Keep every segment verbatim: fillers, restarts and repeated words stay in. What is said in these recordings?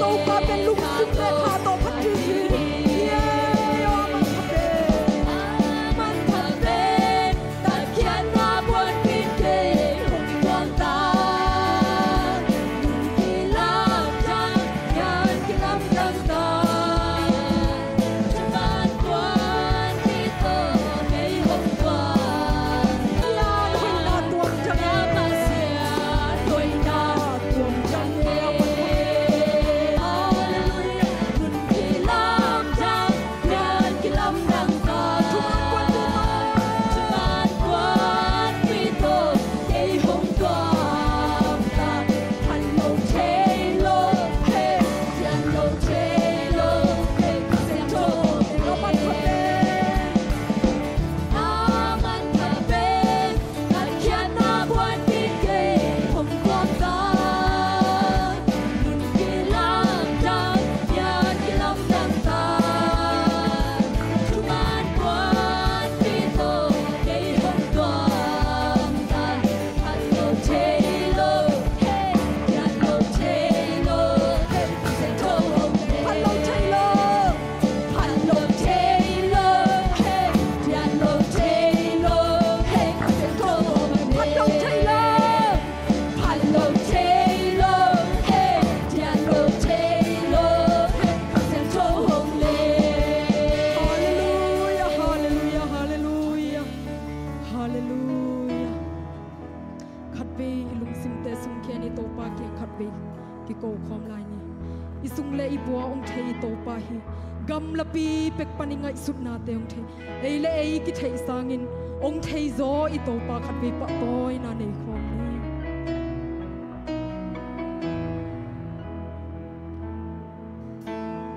Topa pen lungsim le tha tawh phat ding hi. Amen. Amen. Halleluia, halleluia, halleluia. Halleluia. Khatvei i lungsimte sung khen i Topa kiang khatvei kiko khawm lai ni. I sung le i pua hong thei i Topa hi. Gamlapi pek pan i ngaihsutnate hong thei. Ei le ei kitheih sangin hong thei zaw i Topa khatvei pahtawina nei khawm ni.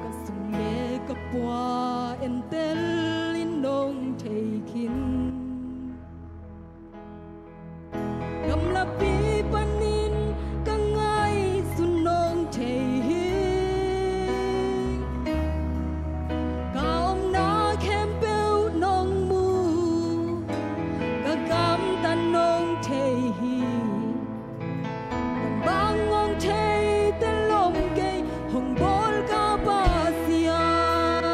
Ka sung le ka pua entel in nong thei khin. Gamlapi panin ka ngaihsun nong thei hi. Ka omna khempeuh nong mu, ka gamtat nong thei hi. Bang hong thei tel om kei, hong bawl ka Pasian.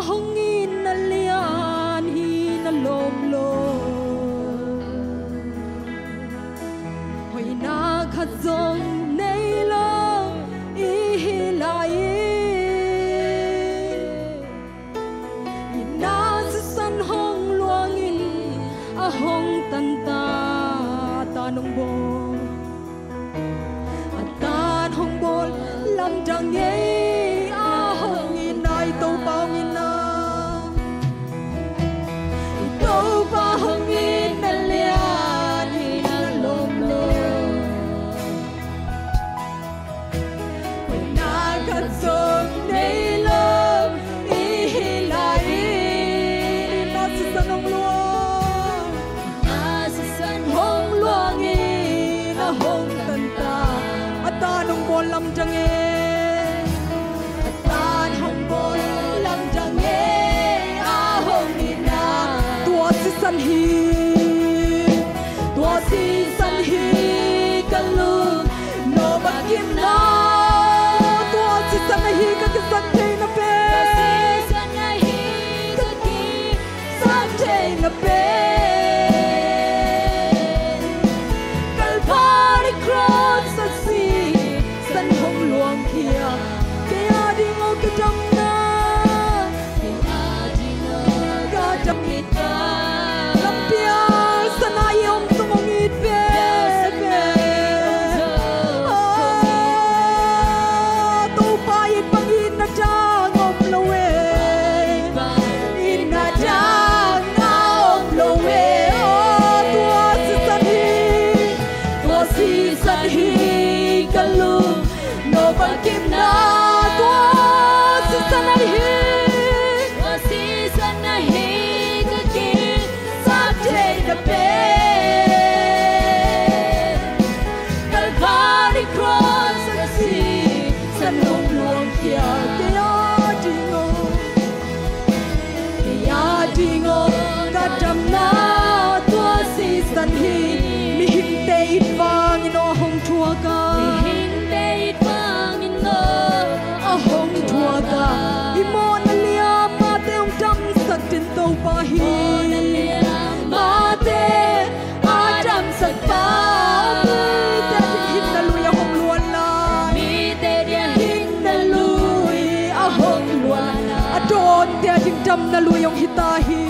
Hong itna lian hi na lawm lo. Hoihna khat zong nei lo i hi lai. Itna sisan hong luangin a hong tanta, a tan hong bawl. A tan hong bawl lamdang ei, a hong itna, i Topa hong itna. I Topa hong itna lian hi na lawm lo. Hoihna khat zong nei lo i hi lai. Itna sisan hong luang. Itna sisan hong luangin a hong tanta. A tan hong bawl lamdang ei. A tan hong bawl lamdang ei, a hong itna. Tua sisan hi, tua sisan hi ka lung nop a kimna. Tua sisan ahi ka kisaktheihna pen. Tua sisan ahi ka kisaktheihna pen. Calvary cross a sisan hong luangkhia. Kei a ding aw ka damna. Kei a ding aw ka dam. Lampial san a i om zong hong it veve. Ah, Topa it bang itna dang om lo e. Itna dang a om lo e. Oh, tua sisan hi, tua sisan hi ka lung nop a kimna. Tua sisan ahi, tua sisan ahi ka kisaktheihna pen. Calvary cross a sisan hong luangkhia. Kei a ding aw, kei a ding aw ka damna. Tua sisan hi, mihingte it vangin aw a hong thuak a. Mihingte it vangin aw a hong thuak a. I mawhna liam mahte hong damsak den Topa hi. Mawhna liam mahte a damsak pa. Mite ding hinna lui a hong luan lai. Mite ding hinna lui a hong luan lai. A dawnte ding damna lui hong hi ta hi.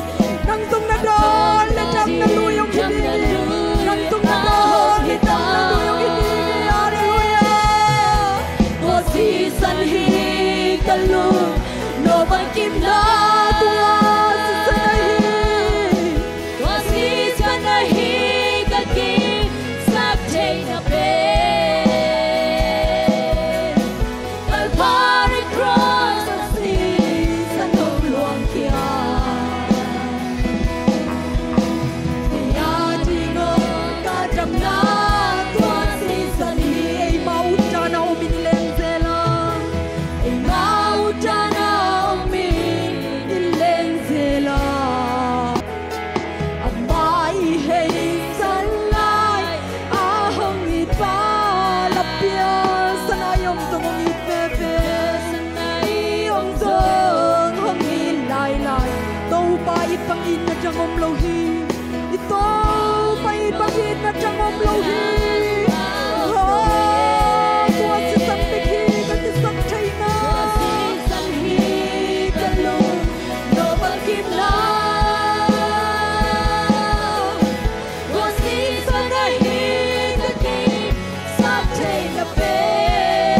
Nang zong na dawn le damna lui hong hi ding hi. Nang zong na dawn le damna lui hong hi ding hi. Halleluiah. Tua sisan hi ka lung nop a kimna. Tua sisan ahi, tua sisan ahi ka kisaktheihna pen. Calvary cross a sisan hong luangkhia. Kei a ding aw ka damna. Tua sisan hi, eima utdan a om in i leng zel a. Eima utdan a om in i leng zel a. Amah i heisan lai a hong it pa, lampial san a i om zong hong it veve. San a i om zong hong it lailai. Topa it bang itna dang om lo hi. I Topa it bang itna dang om lo hi. Oh, tua sisan bek hi ka kisaktheihna. Tua sisan hi ka lung nop a kimna. Tua sisan ahi ka kisaktheihna pen.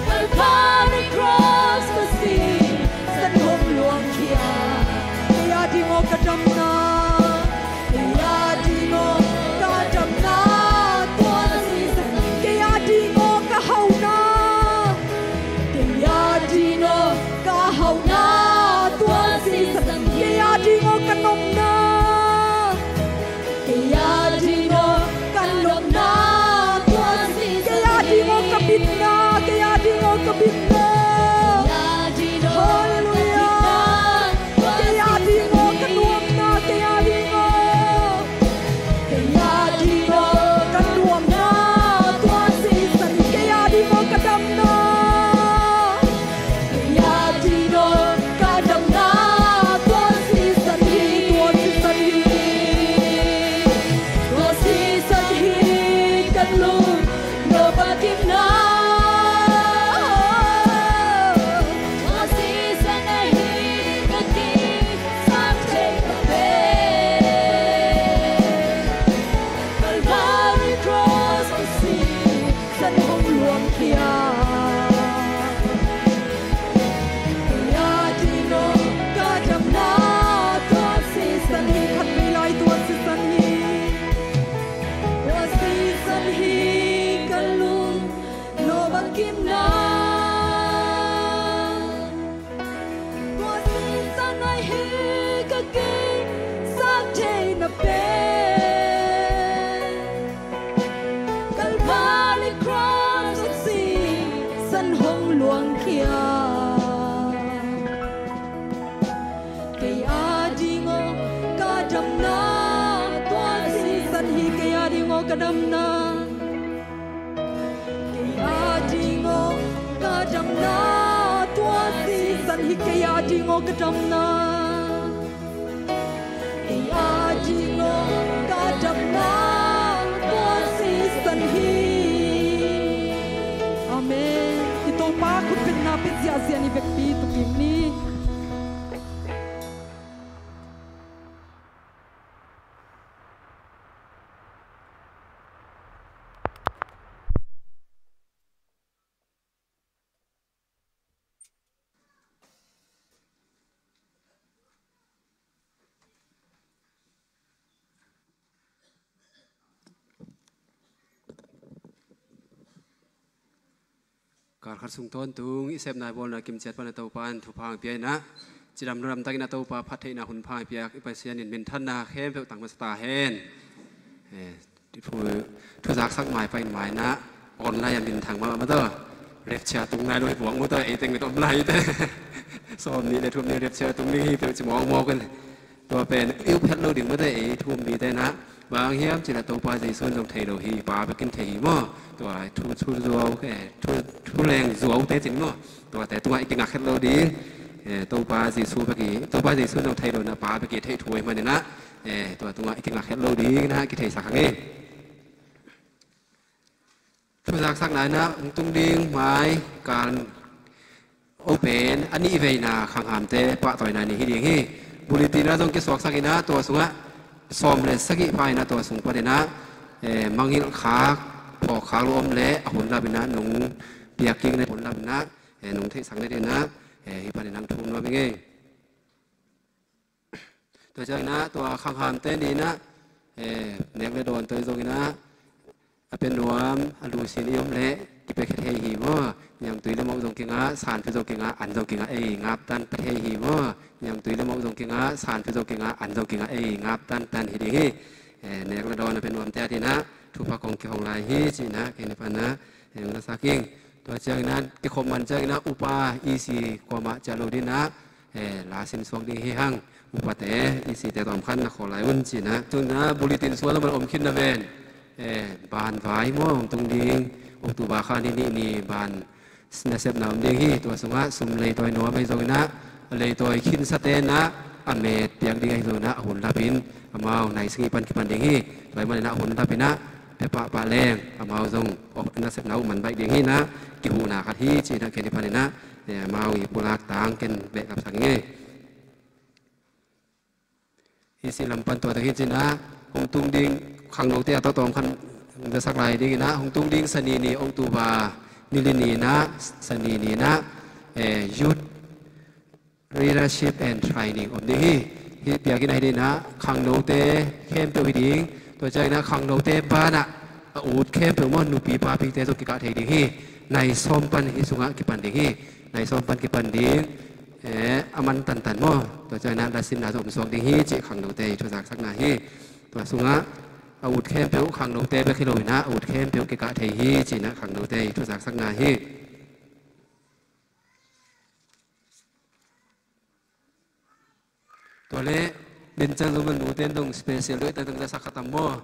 Calvary cross a sisan hong luangkhia. Kei a ding aw ka damna. Kei a ding aw ka damna. Tua sisan. Kei a ding aw ka hauhna. Kei a ding aw ka hauhna. Tua sisan. Kei a ding aw ka nopna. Kei a ding aw ka nopna. Tua sisan. Kei a ding aw ka bitna. Kei a ding aw ka bitna. Halleluiah. Kei a ding aw ka nuamna. Kei a ding aw. Kei a ding aw ka nuamna. Tua sisan. Kei a ding aw ka damna. Kei a Lung no bakim na, tua sisan ahi ka kisap thei ka pen, Calvary Cross a sisan hong luangkhia. Kei a ding aw ka damna tua sisan hi, khat vei lai tua sisan hi. Tua sisan hi ka lung no bakim na. Tua sisan ahi ka kisap theina pen, Calvary Cross a sisan hong luangkhia. Kei a ding aw ka damna tua sisan hi, kei a ding aw ka damna. Kei a ding aw ka damna tua sisan hi, kei a ding aw ka damna. Kei a ding aw ka damna tua sisan hi. Amen. I Topa khutbetna pia ziahziah ni, vekpi tukim ni. Kal khat sung tawntung i sepna i bawlna kimciat pan a Topa in thupha hong pia in ah, cidam lamdang in a Topa phattheihna hun pha hong piak i Pasian in minthanna khempeuh tang masa ta hen. Eh, thu, thu zaksak mai pah in mai in ah, online a minthang mahmah maw taw. Rapture tung nai lo hi puak maw taw, ei teng mit om lai te. Sawm nih le thum ni rapture tung ding hi peuh ci mawkmawk in. Tua pen i up het lo ding maw te, ei thu um mite in ah. Bang hang hiam cih leh Topa Jesu in zong thei lo hi, Pa bek in thei hi maw. Tua thu, thu zuau, eh, thu, thu leng zuaute cin maw. Tuate tungah i kingak het lo ding. Eh, Topa Jesu bek hi, Topa Jesu in zong thei lo in ah, Pa bek hi thei thu ahih manin ah. Eh, tua tungah i kingak het lo ding in ah kitheisak hang e. Thu zaksakna in ah hong tung ding mai kal open a nih veina khanghamte pahtawina ni hi ding hi. Bulletin ah zong kisuaksak in ah tua sungah sawm le sagih pha in ah tua sung pan in ah, eh, mangngilh khak, phawk khak lo om leh a hun lap in ah nong piak kik na hun lap in ah, eh, nong theihsak na ding in ah, eh, hih pan in ah hong thum nuam ing e. Tua ciangin ah tua khanghamte ni in ah, eh, nek le dawn tawh zong in ah, a pia nuam a lusin i om leh kipia khe thei hi maw. Niangtui le mawh zong kingah, sanphi zong kingah, an zong kingah, ei ngaptan pia thei hi maw. Niangtui le mawh zong kingah, sanphi zong kingah, an zong kingah, ei ngaptan tan hi ding hi. Eh, nek le dawn a pia nuamte a ding in ah thupha kong kihong lai hi ci in ah kei ni pan ah, eh, hong zasak ing. Tua ciangin ah kikhop man ciangin ah upa E C kuamah ciah lo ding in ah, eh, la sim suak ding hi hang. Upate, E C te tawm khan na khawl lai un ci in ah. Tun ah bulletin sual a man om khin na ven. Eh, banvai maw hong tung ding. October kha ni nih ni ban nasepna om ding hi. Tua sungah sum leitawi nuam ahi zongin ah, a leitawi khinsate in ah a met piak ding ahi zongin ah a hun lap in amau nai sing i pan kipan ding hi. Tua ahih manin ah a hun lap in ah pia pahpah leng amau zong nasepna uh man baih ding hi in ah, kihuhna khat hi ci in ah kei ni pan in ah, eh, amau i pulak tang ken beh kapsak ing e. E C lam pan tua teng hi ci in ah hong tung ding khangnote a tawh tawm khan zasak lai ding in ah, hong tung ding Sani ni October ni li ni in ah, Sani ni in ah, eh, youth leadership and training om ding hi. Hih biakinn ah hi ding in ah khangnote khempeuh hi ding. Tua ciangin ah khangnote banah a ut khempeuh maw, nupi papite zong kikah thei ding hi. Nai sawm pan hih sungah kipan ding hi. Nai sawm pan kipan ding. Eh, a man tantan maw. Tua ciangin ah lasinna zong om suak ding hi cih khangnote i thuzaksakna hi. Tua sungah a ut khempeuh khangnote bek hi lo in ah a ut khempeuh kikah thei hi cih in ah khangnote i thuzaksakna hi. Tua leh din ciang zong a nute in zong special doih tangtang zasak kha tam maw.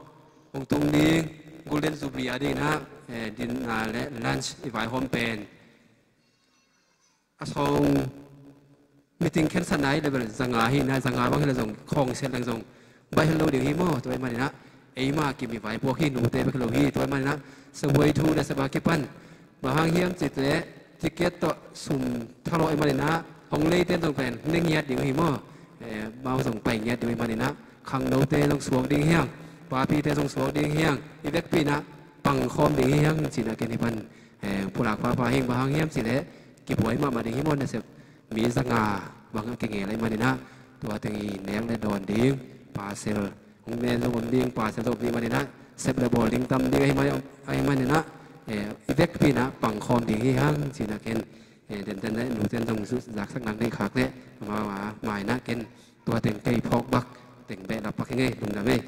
Hong tung ding Golden Jubilee a ding in ah, eh, dinner leh lunch i vaihawm pen a sawng meeting khensatna hi leh bel zanga hi in ah, zanga bang hi leh zong khawng siat leng zong baih hel lo ding hi maw. Tua ahih manin ah Eima kim hi vaipuak hi, nute bek lo hi. Tua ahih manin ah, sabuai thu nasep a kipan, bang hang hiam cih leh ticket tawh sum thalawh ahih manin ah, hong leite zong pen ne ngiat ding uh hi maw. Eh, amau zong pai ngiat ding uh ahih manin ah, khangnote zong suak ding hi hang, papite zong suak ding hi hang, i vekpi in ah pangkhawm ding hi hang ci-in ah ken hih pan, eh, pulak pahpah hi ing. Bang hang hiam cih leh kibuai mahmah ding hi maw, nasep mi zanga bang a kingel ahih manin ah, tua teng i nek le dawn ding, pasal hong nen zong om ding, pasal zong om ding ahih manin ah, sep le bawl ding tam ding ahih man, ahih manin ah, eh, i vekpi in ah pangkhawm ding hi hang ci-in ah ken, eh, denten le nuten zong zu-, zaksak nang deih khak leh, amau a mai in ah ken tua teng kei phawk bak, teng behlap bak hi ing ei, lungdam ei.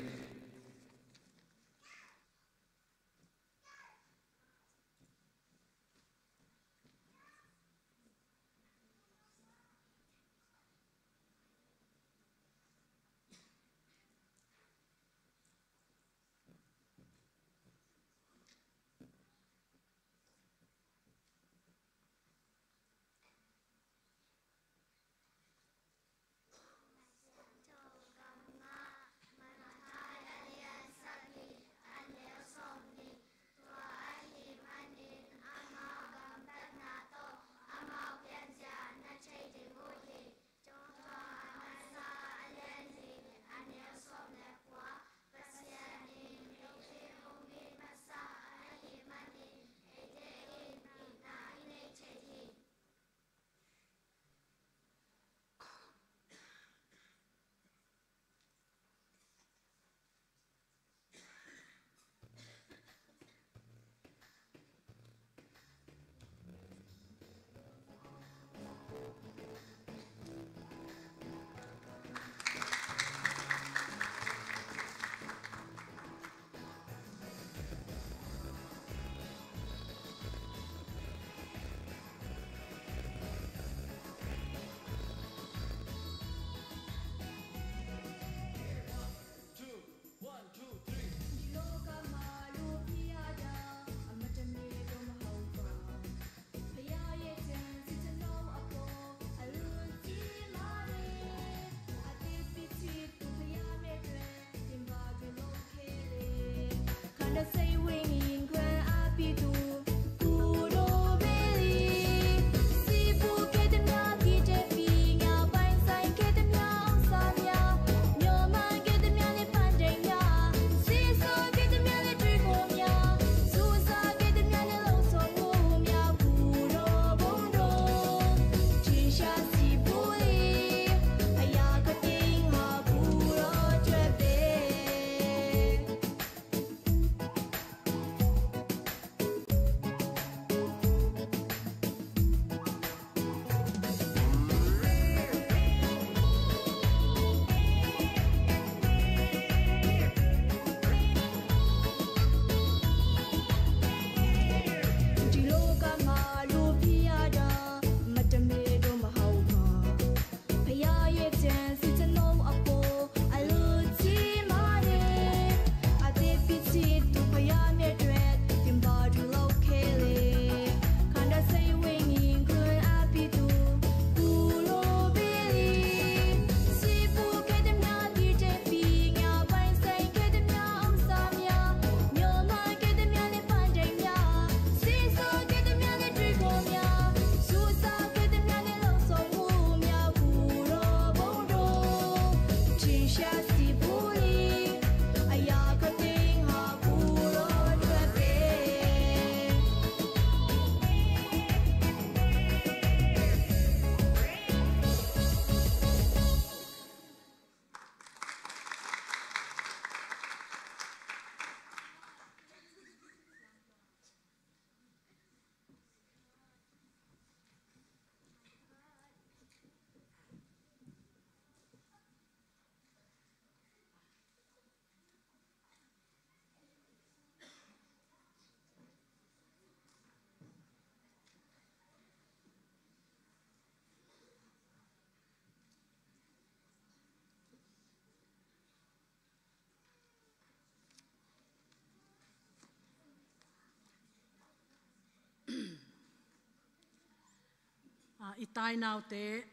Ah, i tainaute,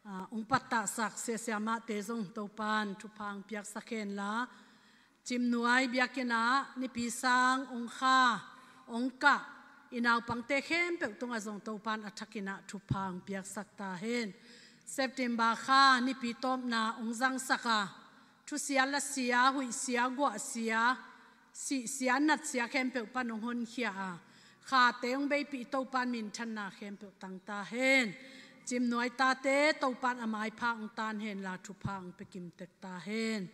Aa, ong pattahsak siasia mahte zong Topan thupha ong piaksak henla, Cimnuai biakinn ah nipi sang ong kha, ong kah, i naupangte khempeuh tungah zong Topan a thakin ah thupha ong piaksak ta hen. September kha nipi tawpna ong zangsak a, thusia lasia, huihsia, guahsia, sihsia, natsia khempeuh pan ong honkhia a, khate ong beipih Topan minthanna khempeuh tang ta hen. Cimnuai tate Topan a maipha ong tan henla thupha ong pia kimtek ta hen.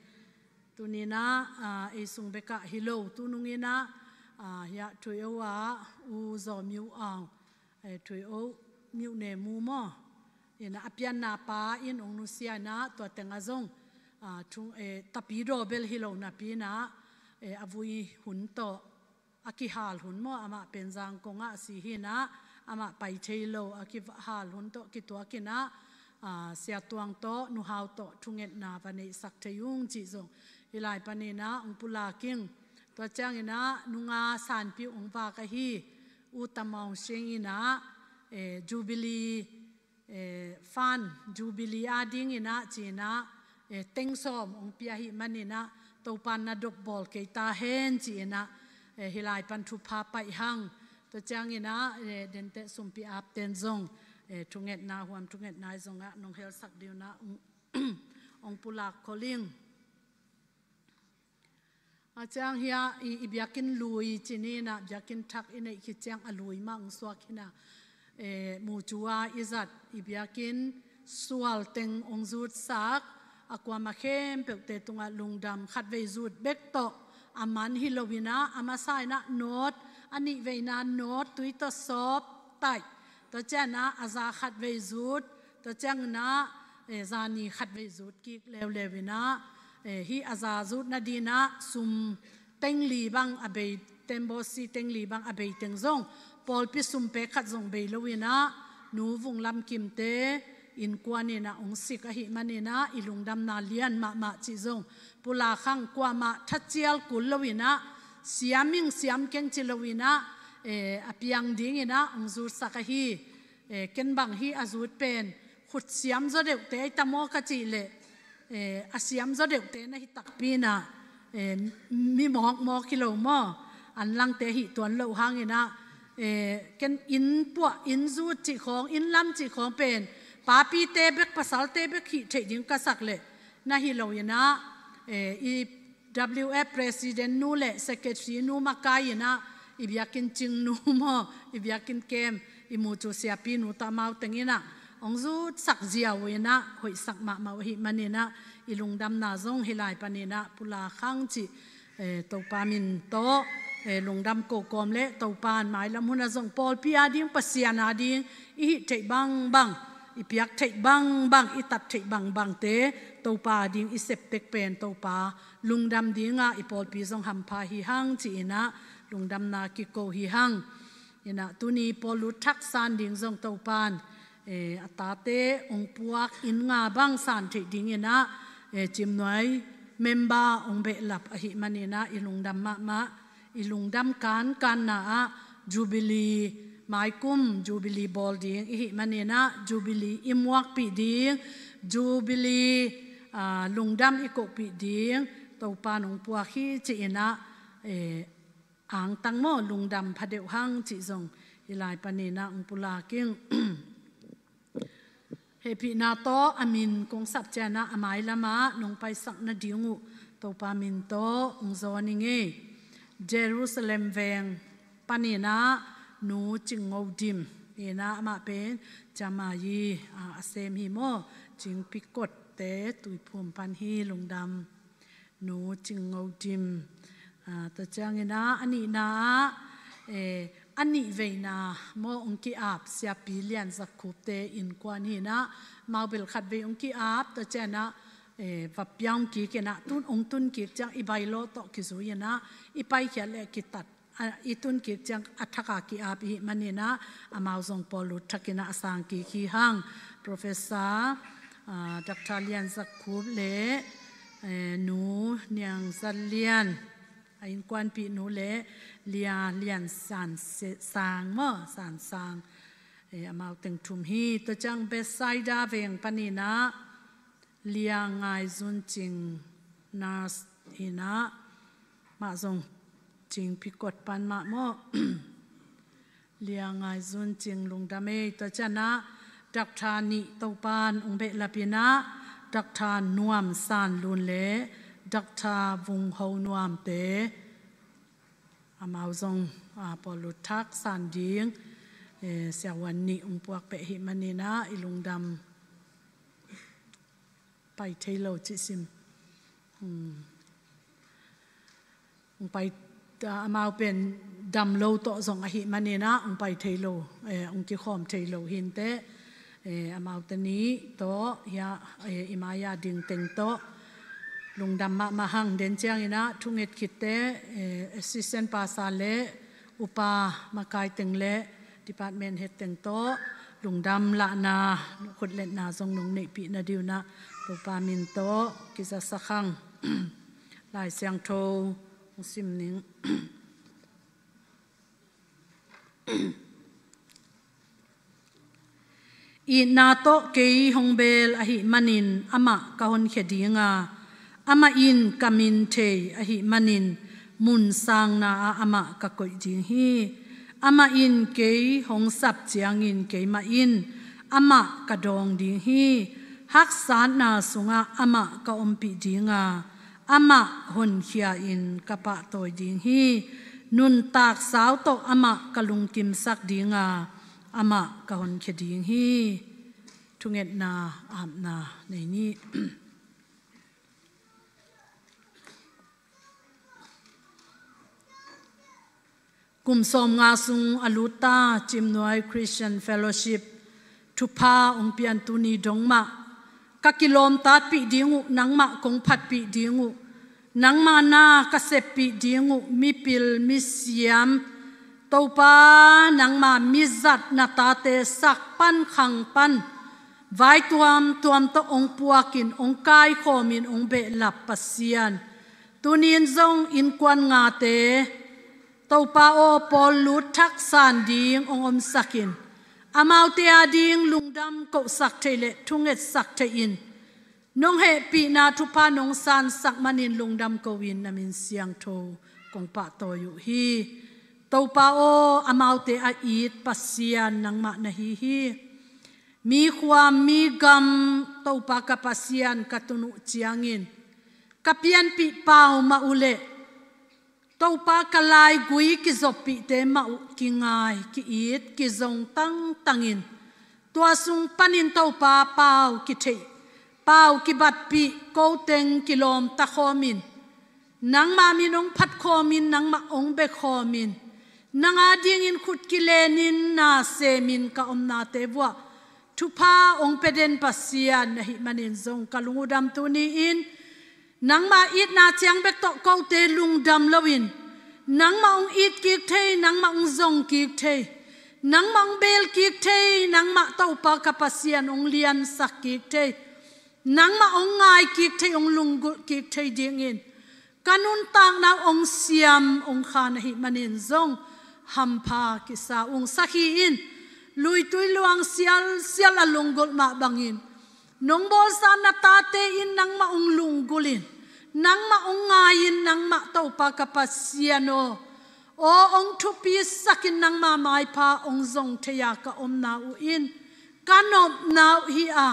Tuninah, aa, ei sung bekah hi lo, tununginah, aa, hiah Thuio ah U Zaw Myo Aung, eh, Thuio Myo Ne Mu maw, inah a pianna pa in ong nusia inah tua tengah zong, aa, thung, eh, tapidaw bel hi lo napi inah, eh, a vui hun tawh a kihal hun maw, amah pen Zangkong ah a si hi inah, amah pai thei lo, a kihal hun tawh kituak inah, aa, Sia Tuang tawh, Nu Hau tawh thungetna va neihsak thei ung cih zong hih lai paninah ong pulak ing. Tua cianginah nunga sanpi ong vak ahi U Tam Aung Sying inah, eh, Jubilee, eh, fund, Jubilee a dinginah cinah, eh, teng sawm ong pia hi maninah Topan na dop bawl kei ta hen cinah, eh, hih lai pan thupha paih hang. Tua cianginah, eh, denteh sumpi apten zong, eh, thungetna, huam thungetna i zongah nong helsak dinginah ong, ong pulak khol ing. A ciang hiah i, i biakinn lui cininah biakinn thak i neih khit ciang a lui mah ong suak hinah, eh, mucu a i zat i biakinn sual teng ong zutsak, a kuamah khempeuhte tungah lungdam, khatvei zut bek tawh a man hi lo inah, a masa inah note, a nihveina note tui tawh sawp taih, tua cianah a za khatvei zut, tua cianginah, eh, zani khatvei zut kik leuleu inah, eh, hih a za zut nadinah sum teng li bang a bei, tembaw si teng li bang a bei teng zong, pawlpi sum pek khat zong bei lo inah, Nu Vung Lam Kimte innkuan inah ong sik ahih maninah i lungdamna lian mahmah cih zong pulak hang. Kuamah thacial kul lo inah, siam ing siam keng ci lo inah, eh, a piang dinginah ong zutsak ahi. Eh, ken bang hih a zut pen khut siam zaw deuhte ai ta maw ka cih leh, eh, a siam zaw deuhte na hi takpi inah, eh, mi mawkmawk hi lo maw, an langte hih tuan loh hanginah, eh, ken inn puah, inn zut cih khawng, inn lam cih khawng pen papite bek, pasalte bek hih theih ding ka sak leh na hi lo inah, eh, i W F president nu le secretary nu makai inah, i biakinn cing nu maw, i biakinn kem, i mucu siapi nu tawh amau teng inah ong zutsak ziau inah hoihsak mahmah ahih maninah i lungdamna zong hih lai paninah pulak hang cih, eh, Topa min tawh, eh, lungdam ko kawm le Topan mailam hunah zong pawlpi a ding, Pasian a ding i hih theih bangbang, i piak theih bangbang, i tat theih bangbangte Topa a ding i sep tek pen Topa lungdam dinga i pawlpi zong hampha hi hang ci inah lungdamna kiko hi hang. Inah tuni pawl lut thak san ding zong Topan, eh, a tate ong puak inn nga bang san theih dinginah, eh, Cimnuai member ong behlap ahih maninah i lungdam mahmah. I lungdam kankanna ah Jubilee, maikum Jubilee bawl ding i hih maninah Jubilee i muakpih ding, Jubilee, ah, lungdam i kohpih ding Topa nong puak hi ci inah, eh, angtang maw, lungdam phadeuh hang cih zong hih lai paninah ong pulak ing. Hehpihna tawh a min kong sap cianah a mailamah nong paisak nading uh Topa min tawh ong zawn ing ei. Jerusalem veng paninah Nu Cing Ngo Dim inah, amah pen Jamai, ah, a sem hi maw, Cingpi Kotte Tuiphum pan hi, lungdam. Nu Cing Ngo Dim. Ah, tua cianginah a nihna ah, eh, a nihveina maw ong ki-ap Siapi Lian Zak Khupte innkuan hinah, mau bel khatvei ong ki-ap, tua cianah, eh, va piang kik inah, tun ong tun kik ciang i bailawh tawh kizui inah i paikhiat le kitat, a, i tun kik ciang a thak a ki-ap i hih maninah amau zong pawl lut thak inah a sang kik hi hang. Professor, ah, Doctor Lian Zak Khup le, eh, Nu Niang Zat Lian, a innkuanpih nu le Lia Lian San Se-, Sang maw, San Sang, Eh, amau teng thum hi. Tua ciang Bethsaida veng panin ah Lia Ngai Zun Cing, nurse in ah, mah zong Cing Pikot pan mah maw? Lia Ngai Zun Cing, lungdam ei. Tua ciang ah Doctor nih Topan ong behlap in ah, Doctor Nuam San Lun le Doctor Vung Ho Nuam te, amau zong, ah, pawllut thak san ding, eh, siavuan nih ong puak peh ahih manin ah i lungdam pai thei lo cih sim. Hmm. Ong pai, ah, amau pen dam lo tawh zong ahih manin ah ong pai thei lo, eh, ong kikhawm thei lo hi inteh. Eh, amaute nih tawh, hia, eh, i mai-a ding teng tawh lungdam mahmah hang. Den ciangin ah thunget khitte, eh, assistant pastor le upa makai teng le department head teng tawh lungdam lahna, khutletna zong nong neihpih nading un ah Topa min tawh kizasak hang. Lai Siangtho hong sim ning. Itna tawh kei hong beel ahih manin amah ka honkhia ding a, amah in ka min thei ahih manin mun sangna ah amah ka koih ding hi. Amah in kei hong sap ciangin keimah in amah ka dawng ding hi. Haksatna sungah amah ka ompih ding a, amah honkhia-in ka pahtawi ding hi. Nuntak sau tawh amah ka lungkimsak ding a, amah ka honkhia ding hi. Thungetna apna nei ni. Kum sawmnga sung a lut ta Cimnuai Christian Fellowship thupha ong piantu ni dong mah ka kilawmtatpih ding uh, nangmah kong phatpih ding uh, nangmah na ka seppih ding uh, mipil misiam, Topa nangmah mizat na tate sak pan khang pan vai tuamtuam tawh ong puakin ong kaikhawmin ong behlap Pasian, tuni in zong innkuan ngate Topa aw, pawllut thak san ding ong omsakin, amaute ading lungdam kohsak thei le thungetsak thei in, nong hehpihna thupha nong sansak manin lungdam ko-in na min siangtho kong pahtawi uh hi. Topa aw, amaute a it Pasian nangmah na hi hi. Mi khua mi gam Topa ka Pasian ka tun uh ciangin ka pianpih pau mah uh leh Topa ka laigui kizoppihte mah uh kingai, ki-it, kizong tangtangin, tua sung panin Topa pau kitheih, pau kibatpih, ko teng kilawmta khawmin, nangmah min ong phat khawmin, nangmah ong bia khawmin, nang adingin khut kilenin na semin ka omnate vuah thupha ong pia den Pasian na hih manin zong ka lungdam tuni in, nangmah itna ciang bek tawh kote lungdam loin, nangmah ong it kik thei, nangmah ong zong kik thei, nangmah ong beel kik thei, nangmah Topa ka Pasian ong liansak kik thei, nangmah ong ngai kik thei, ong lunggulh kik thei dingin ka nuntakna uh ong siam ong khan ahih manin zong hampha kisa ung. Sakhi in luitui luang sialsial a lunggulh mah bangin, nong bawlsa na tate in nangmah ong lunggulhin, nangmah ong ngaiin, nangmah Topa ka Pasian aw, aw ong thupisakin nangmah maipha ong zong thei-a ka omna uh in ka nopna uh hi a,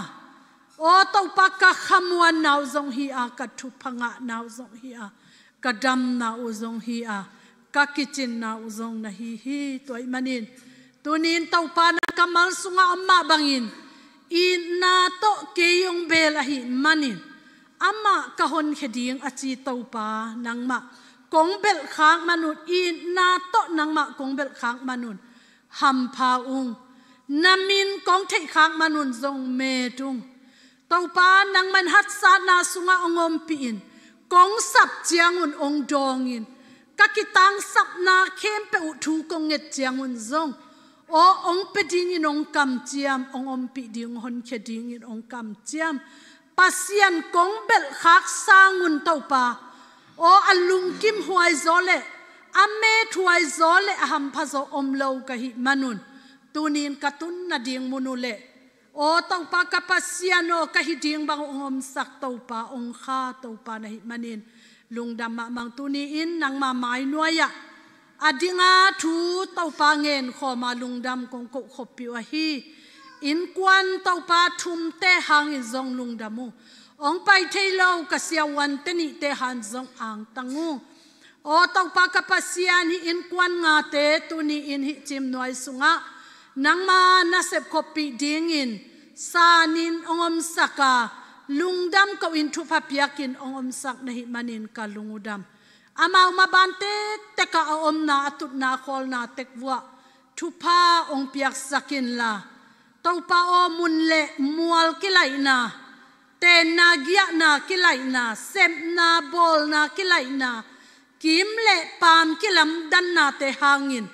aw Topa ka khamuanna uh zong hi a, ka thupha ngahna uh zong hi a, ka damna uh zong hi a, ka kicinna uh zong na hi hi. Tua ahih manin tuni in Topa nang ka mal sungah om mah bangin, itna tawh kei ong beel ahih manin amah ka honkhia ding a ci Topa nangmah kong belhkhak man un, itna tawh nangmah kong belhkhak man un hampha ung. Na min kong theihkhak man un zong met ung. Topa nangmah in haksatna sungah ong ompihin, kong sap ciangun ong dawngin, ka kitangsapna khempeuh uh thu kong nget ciangun zong aw ong pia dingin ong kamciam, ong ompih ding, honkhia dingin ong kamciam Pasian kong belhkhak sangun Topa aw, a lungkim huai zaw le a met huai zaw le a hampha zaw om lo ka hih man un, tuni-in ka tun nading mun uh leh, aw Topa ka Pasian aw, ka hi ding bang uh hong omsak Topa hong kha Topa na hih manin lungdam mahmah ung. Tuni-in nangma mai nuai-ah a dinga thu Topa ngen khawma lungdam kong koh khoppih uh ahi. Innkuan Topa thumte hangin zong lungdam uh. Hong pai thei lo ka siavuante nihte hang zong angtang uh. Aw Topa ka Pasian, hih innkuan ngate tuni-in hih Cimnuai sungah nangma nasep khoppih dingin sanin hong omsak a, lungdam ko-in thupha piakin hong omsak na hih manin ka lung uh dam. Amau maban tektek ah a omna, a tutna, a khawlna tek vuah thupha hong piaksak inla, Topa aw, mun le mual kilaihna, tenna giahna kilaihna, sepna bawlna kilaihna, kim le paam kilamdannate hangin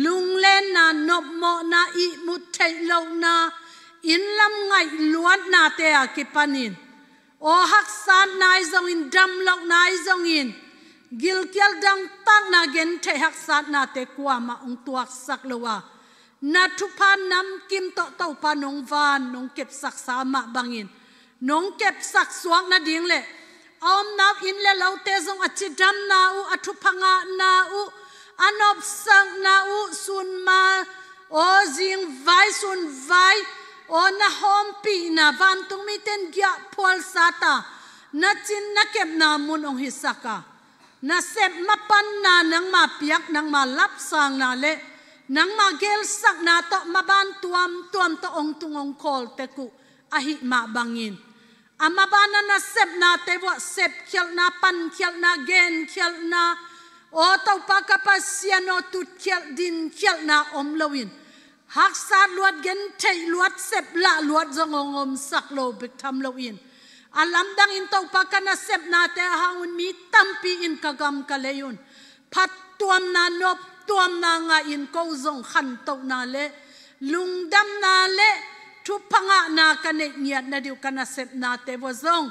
lunglenna, nopmawhna, ihmut theih lohna, innlam ngaih luatnate a kipanin, aw haksatna ahi zongin, damlohna ahi zongin, gilkial dangtakna, gentheih haksatnate kuamah hong tuaksak lo a, na thupha namkim tawh Topa nong van nong kepsaksa mah bangin, nong kepsak suak nading le a omna uh inn le lote zong a cidamna uh, a thupha ngahna uh, a nopsakna uh, sunma, aw zingvai sunvai, aw na hawmpihna, vantung mite in giahphual sat a, na cin na kepna mun hong hisak a, nasep mapanna, nangma piak, nangma lapsangna le nangma gelsakna tawh maban tuamtuam tawh hong tung hong khawl tek uh ahih mah bangin, a maban a nasepnate vuah sepkhialhna, pankhialhna, genkhialhna, aw Topa ka Pasian aw, tutkhialh dinkhialhna om loin, haksat luat, gentheih luat, seplah luat zong hong omsak lo bek tham loin, a lamdangin Topa ka nasepnate a hang un mi tampi in ka gam ka lei un phattuamna, noptuamna ngahin ko zong khantohna le lungdamna le thupha ngahna ka neih ngiat nading uh ka nasepnate vuah zong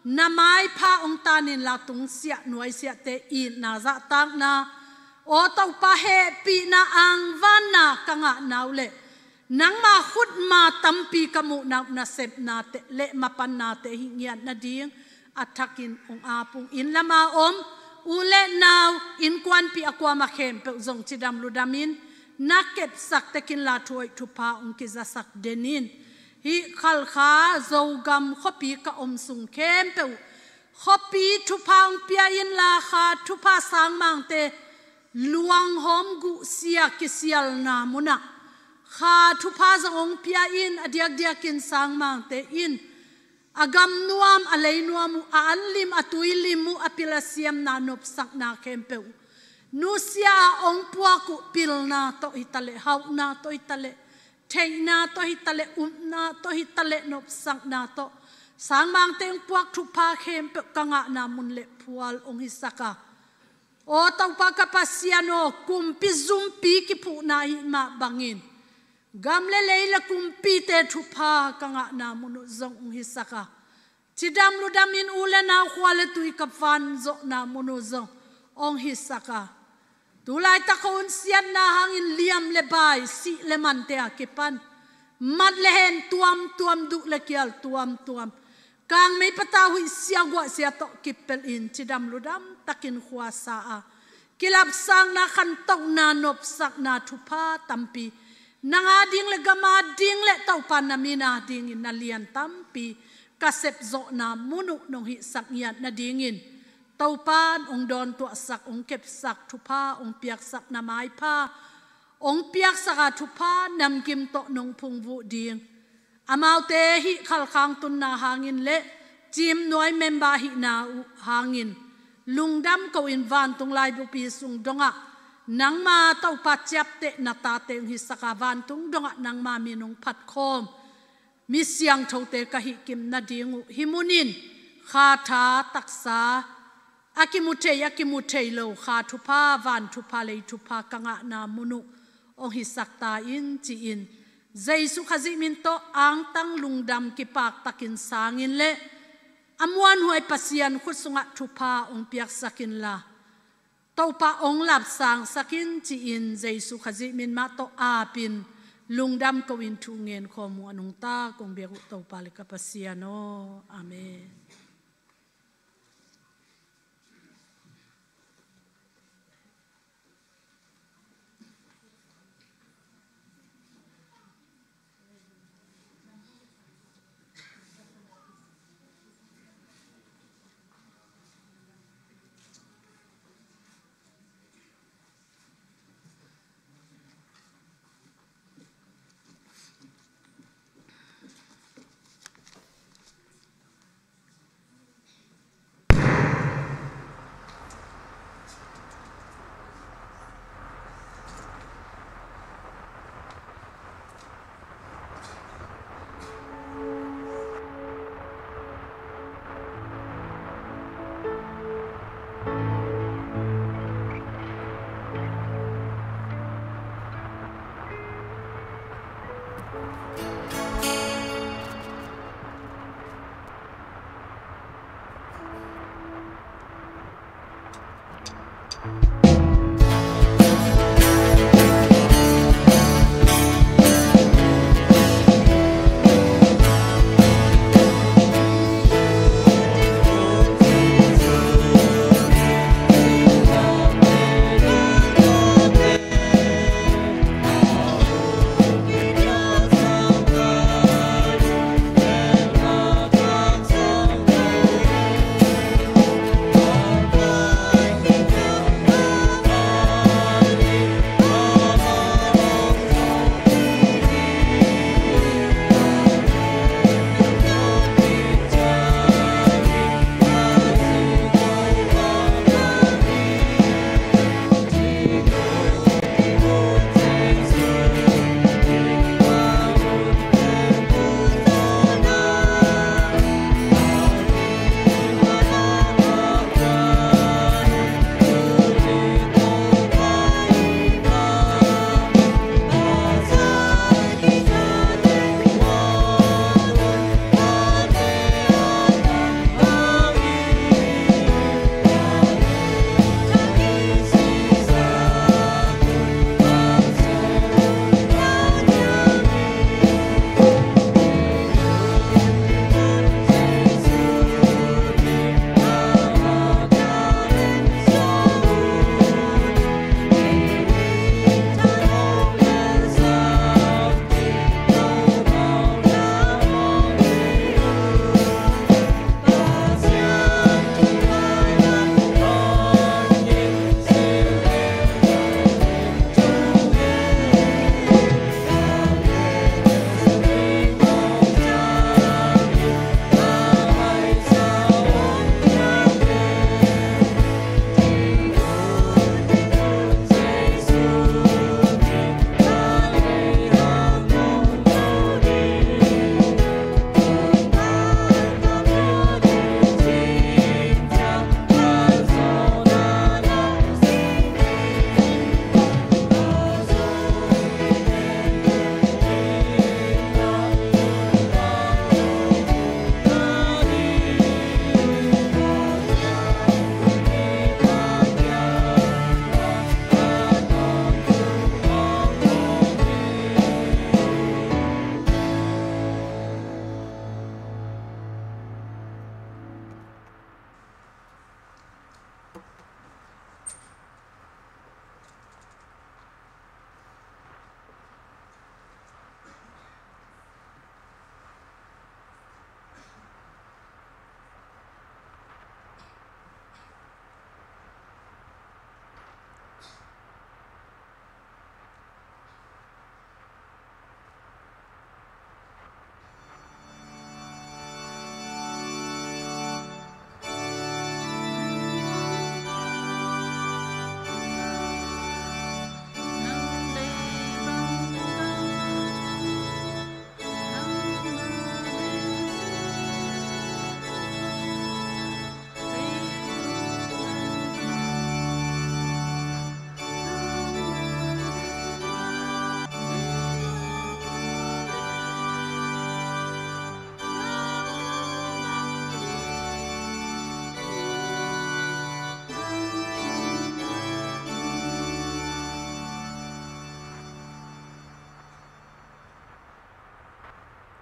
na maipha hong tan inla, tungsiah nuaisiahte itna, zahtakna, aw Topa hehpihna, angvanna ka ngahna uh le nangma khutma tampi ka muhna uh nasepnate le mapannate hih ngiat nading a thakin hong ap ung. Inn lama om u le nau, innkuanpih a kuamah khempeuh zong cidam ludamin na kepsak tek inla, thu hoih thupha hong kizasak den in. Hih Khalkha Zogam khuapi ka om sung khempeuh uh khuapi thupha hong pia inla, Kha thupha sangmangte luanghawm guhsia kisialna munah Kha thupha zong hong pia in, a diakdiakin sangmangte in a gam nuam, a lei nuam uh, a an lim, a tui lim uh, a pil a siamna, nopsakna khempeuh uh nusia a hong puak uh pilna tawh hitaleh, hauhna tawh hitaleh, theihna tawh hitaleh, upna tawh hitaleh, nopsakna tawh sangmangte hong puak thupha khempeuh ka ngahna mun le phual hong hisak a, aw Topa ka Pasian aw, kumpi zumpi kiphuhna ahih mah bangin gam le lei le kumpite thupha ka ngahna mun uh zong hong hisak a, cidam ludamin u le nau, khua le tui ka vanzawhna mun uh zong hong hisak a, tu laitak khua hun siatna hangin liam le bai, sih le mante a kipan mat le hen tuamtuam, duh le kial tuamtuam, kangmei pata huih sia guah sia tawh kipelhin cidam ludam takin khuasa a, kilapsakna, khantohna, nopsakna thupha tampi nang ading le gam ading le Topa na min adingin na lian tampi ka sepzawhna mun uh nong hihsak ngiat nadingin Topa in hong dawntuahsak, hong kepsak, thupha hong piaksak, na maipha hong piaksak a, thupha namkim tawh nong phungvuh ding, amaute hih Khalkha hong tunna hangin le Cimnuai member hihna uh hangin lungdam ko-in, vantung laibupi sung dongah nangma Topa ciaptehna tate hong hisak a, vantung dongah nangma min hong phatkhawm mi siangthote ka hihkim nading uh hih munin Kha tha taksa, a kimu thei, a kimu thei lo Kha thupha, van thupha, lei thupha ka ngahna mun uh hong hisak ta in, ci-in Jesu Khazih min tawh angtang lungdam kipak takin sangin le a muanhuai Pasian khut sungah thupha hong piaksak inla, Topa hong lapsangsak in, ci-in Jesu Khazih min mah tawh apin Lungdam ko-in thu ngen khawm uh a nungta kong biak uh Topa le ka Pasian aw. Amen.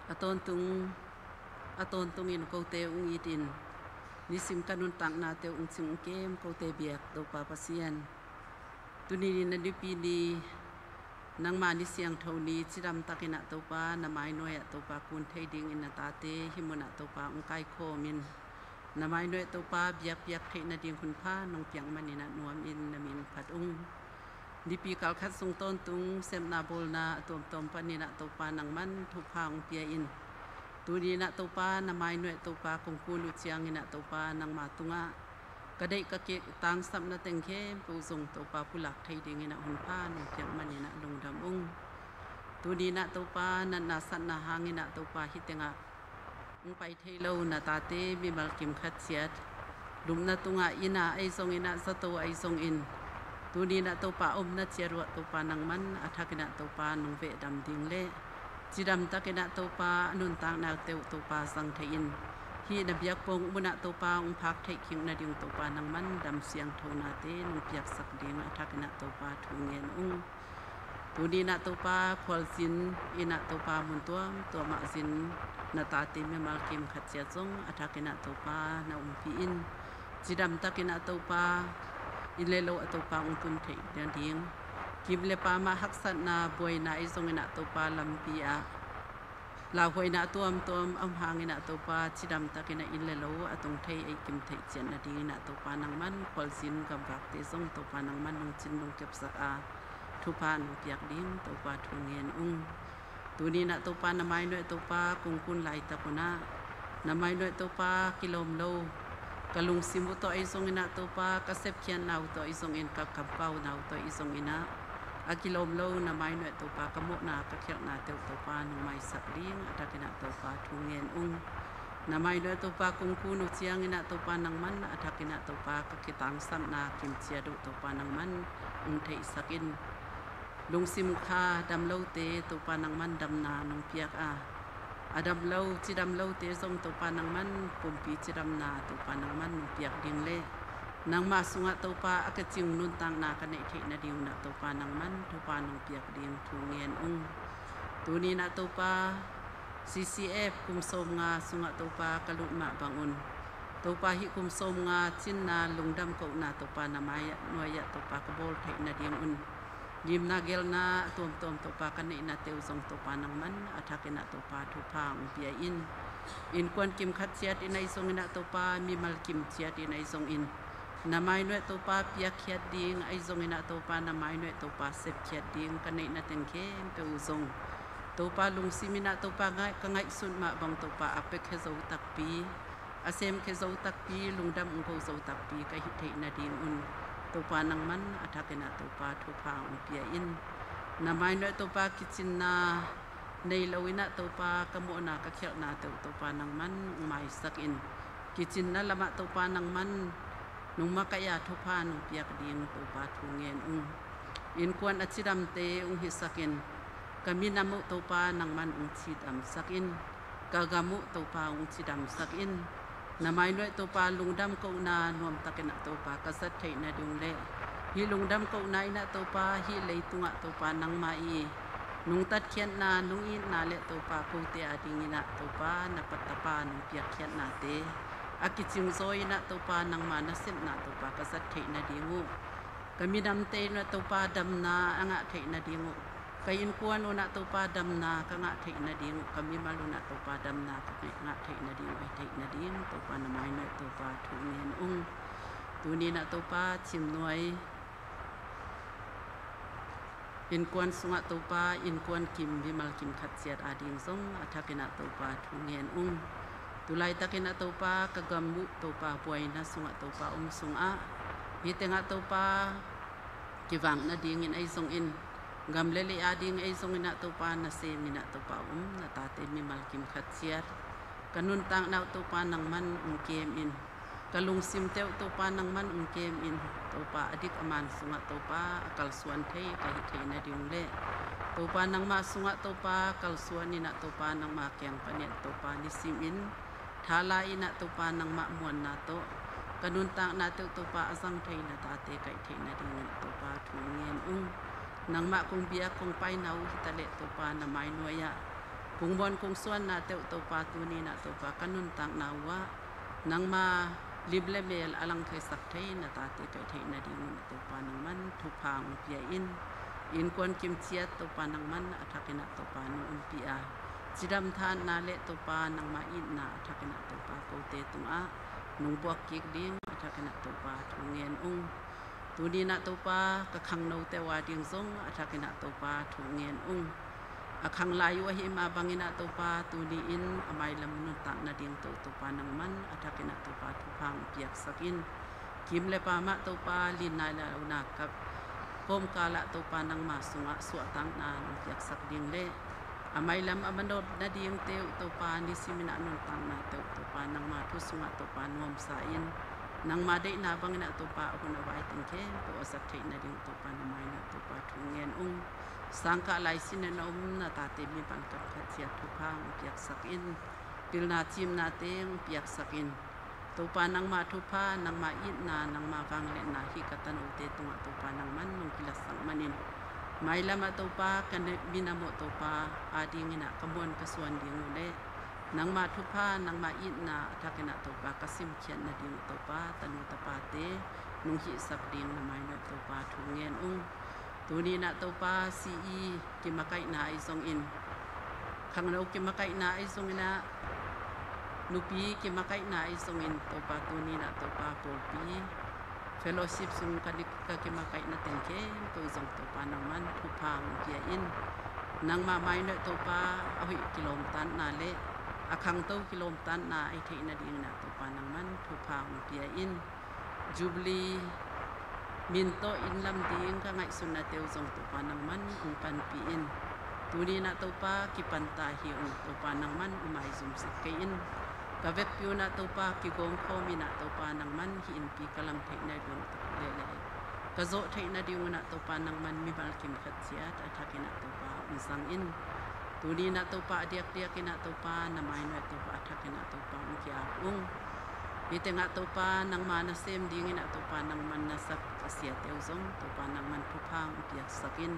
A tawntung, a tawntungin kote ung itin, nisim ka nuntaknate ung cing ung kem kote biak Topa Pasian. Tuni in a nipi ni, nangma ni siangtho ni, cidamtakin ah Topa, na mainuai ah Topa kun thei dingin na tate hih munah Topa ung kaikhawmin, na mainuai ah Topa biakpiak theih nading hunpha nong piak manin ah nuamin na min phat ung. Nipi kalkhat sung tawntung sepna bawlna a tuamtuam panin ah Topa nangman thupha ung pia in. Tuni in ah Topa, na mainuai ah Topa kong kun uh ciangin ah Topa, nangma tungah ka deih ka kik tangsapna teng khempeuh zong Topa pulak thei dingin ah hunpha nong piak manin ah lungdam ung. Tuni in ah Topa, natna satna hangin ah Topa, hih tengah ung pai thei lo na tate mimal kim khat ciat, lupna tungah inn ah ahi zongin ah, zato ahi zongin, tuni in ah Topa omna ciat uh ah Topa nangman a thakin ah Topa nong vehdam ding le cidamtakin ah Topa a nuntaknate uh Topa zang thei in, hih na biakbawng munah Topa ung phak theih kik nading Topa nangman dam siangthonate nong piaksak ding a thakin ah Topa thu ngen ung. Tuni in ah Topa khualzin in ah Topa mun tuamtuamah zin na tate mimal kim khat ciat zong a thakin ah Topa na umpih in, cidamtakin ah Topa inn le lo ah Topa ung tun theih nading, kim le pam ah haksatna buaina ahi zongin ah Topa lampi ah lauhuaina tuamtuam a om hangin ah Topa cidamtakin ah inn le lo a tung thei, ei kim theih ciat nadingin ah Topa nangman khualzin gamvakte zong Topa nangman nong cin nong kepsak a thupha nong piak ding Topa thu ngen ung. Tuni in ah Topa na mainuai ah Topa kong kun laitak un ah, na mainuai ah Topa kilawm lo, ka lungsim uh tawh ahi zongin ah Topa, ka sepkhiatna uh tawh ahi zongin, ka kampauna uh tawh ahi zongin ah, a kilawm lo na mainuai ah Topa ka mawhna ka khialhnate uh Topa nong maisak ding a thakin ah Topa thu ngen ung. Na mainuai ah Topa kong kun uh ciangin ah Topa nangman a thakin ah Topa ka kitangsapna kim ciat uh Topa nangman ung theihsak in. Lungsim kha dam lote Topa nangman damna nong piak a, a dam lo, cidam lote zong Topa nangman pumpi cidamna Topa nangman nong piak ding le nangma sungah Topa a kicing nuntakna ka neih theih nading un ah Topa nangman thupha nong piak ding thu ngen ung. Tuni in ah Topa C C F kum sawmnga sungah Topa ka lut mah bangun, Topa hih kum sawmnga cinna lungdam kohna Topa na mainuai ah Topa ka bawl theih nadingun, ngimna gelna a tuamtuam Topa ka neihnate uh zong Topa nangman a thakin ah Topa thupha ung pia in. Innkuan kim khat ciat in ahi zongin ah Topa, mimal kim ciat in ahi zongin, na mainuai ah Topa piakkhiat ding ahi zongin ah Topa, na mainuai ah Topa sepkhiat ding ka neihna teng khempeuh uh zong Topa lungsim in ah Topa ngai-, ka ngaihsut mah bang Topa a piakhia zo takpi, a semkhia zo takpi, lungdam ung ko zo takpi ka hih theih nadingun Topa nangman a thakin ah Topa thupha ung pia in. Na mainuai ah Topa kicinna nei lo in ah Topa ka mawhna ka khialhnate uh Topa nangman ung maisak in. Kicinna lamah Topa nangman nong makaih a thupha nong piak ding Topa thu ngen ung. Innkuan a cidamte ung hisak in, ka minam uh Topa nangman ung cidamsak in, ka gam uh Topa ung cidamsak in. Na mainuai ah Topa lungdam kohna nuamtakin ah Topa ka zat theih nading le hih lungdam kohna in ah Topa hih leitungah Topa nangmah i nungtatkhiatna, nong itna le Topa kote adingin ah Topa na pattapa nong piakkhiatnate a kicingzaw in ah Topa nangma nasepna Topa ka zat theih nading uh, ka minamte in ah Topa damna a ngah theih nading uh, ka innkuan un ah Topa damna ka ngah theih nading uh, ka mimal un ah Topa damna ka ngah theih nading uh, ahi theih nading Topa na mainuai ah Topa thu ngen ung. Tuni in ah Topa Cimnuai innkuan sungah Topa innkuan kim mimal kim khat ciat ading zong a thakin ah Topa thu ngen ung. Tulaitakin ah Topa ka gam uh Topa buaina sungah Topa om sungah, hih tengah Topa kivak nadingin ahi zongin, gam le lei ading ahi zongin ah Topa nasem in ah Topa om na tate mimal kim khat ciat ka nuntakna uh Topa nangman ung kem in. Ka lungsimte uh Topa nangman ung kem in. Topa a dik a man sungah Topa a kalsuan thei ka hih theih nading le Topa nangma sungah Topa kalsuan in ah Topa nangma kiang panin Topa nisimin thala in ah Topa nangmah muanna tawh ka nuntaknate uh Topa a zang thei na tate ka hih theih nadingin Topa thu ngen ung. Nangmah kong biak kong paina uh hi taleh Topa na mainuai ah Kungmuan kungsuanna teuh Topa tuni-in ah Topa ka nuntakna uh ah nangma lim le mel a langtheisak thei na tate ka hih theih nadingun ah Topa nangman thupha hong pia in. Innkuan kimciat Topa nangman a thakin ah Topa nong ompih a, cidam thahatna le Topa nangma itna a thakin ah Topa kote tungah nong buak kik ding a thakin ah Topa thu ngen ung. Tuni-in ah Topa ka khangnote uh ading zong a thakin ah Topa thu ngen ung. A khang lai uh ahih mah bangin ah Topa tuni-in a mailam nuntak nading teuh Topa nangman a thakin ah Topa thupha hong piaksak in. Kim le pam ah Topa linna le launa kap kawmkal ah Topa nangma sungah suahtakna nong piaksak ding le a mailam a manawh nadingte uh Topa nisimin ah nuntaknate uh Topa nangma thu sungah Topa nuamsa in. Nangma deihna bangin ah Topa a hun a vai teng khempeuh a zat theih nading Topa na mai-in ah Topa thu ngen ung. Sangkah lai sinin a om na tate mimal khat ciat thupha hong piaksak in. Pilna cimnate hong piaksak in. Topa nangma thupha, nangma itna, nangma vangliatna hih ka tanote tungah Topa nangman nong kilatsak manin mailam ah Topa ka ne-, minam uh Topa adingin ah ka muan ka suan ding uh le nangma thupha, nangma itna a thakin ah Topa ka simkhiat nading uh Topa tanu tapate nong hihsak ding na mai-in ah Topa thu ngen ung. Tuni-in ah Topa C E kimakaihna ahi zongin, khangno kimakaihna ahi zongin ah, nupi kimakaihna ahi zongin Topa tuni-in ah Topa pawlpi fellowship sung ka dik ka kimakaihna teng khempeuh zong Topa nangman thupha hong pia in. Nangma mai-in ah Topa a hoih kilawmtatna le a khangto kilawmtatna a hih theih nadingin ah Topa nangman thupha hong pia in. Jubilee min tawh inn lam ding ka ngaihsutnate uh zong Topa nangman hong panpih in. Tuni-in ah Topa kipanta hi ung, Topa nangman hong maizum sik kei in. Ka vekpi un ah Topa kigawmkhawm in ah Topa nangman hih innpi ka lam theih nading uh Topa le le ka zawh theih nadingun ah Topa nangman mimal kim khat ciat a thakin ah Topa hong zang in. Tuni-in ah Topa a diakdiakin ah Topa na mai-in ah Topa a thakin ah Topa hong ki-ap ung. Hih tengah Topa nangma nasem dingin ah Topa nangman na sak a siate uh zong Topa nangman thupha hong piaksak in.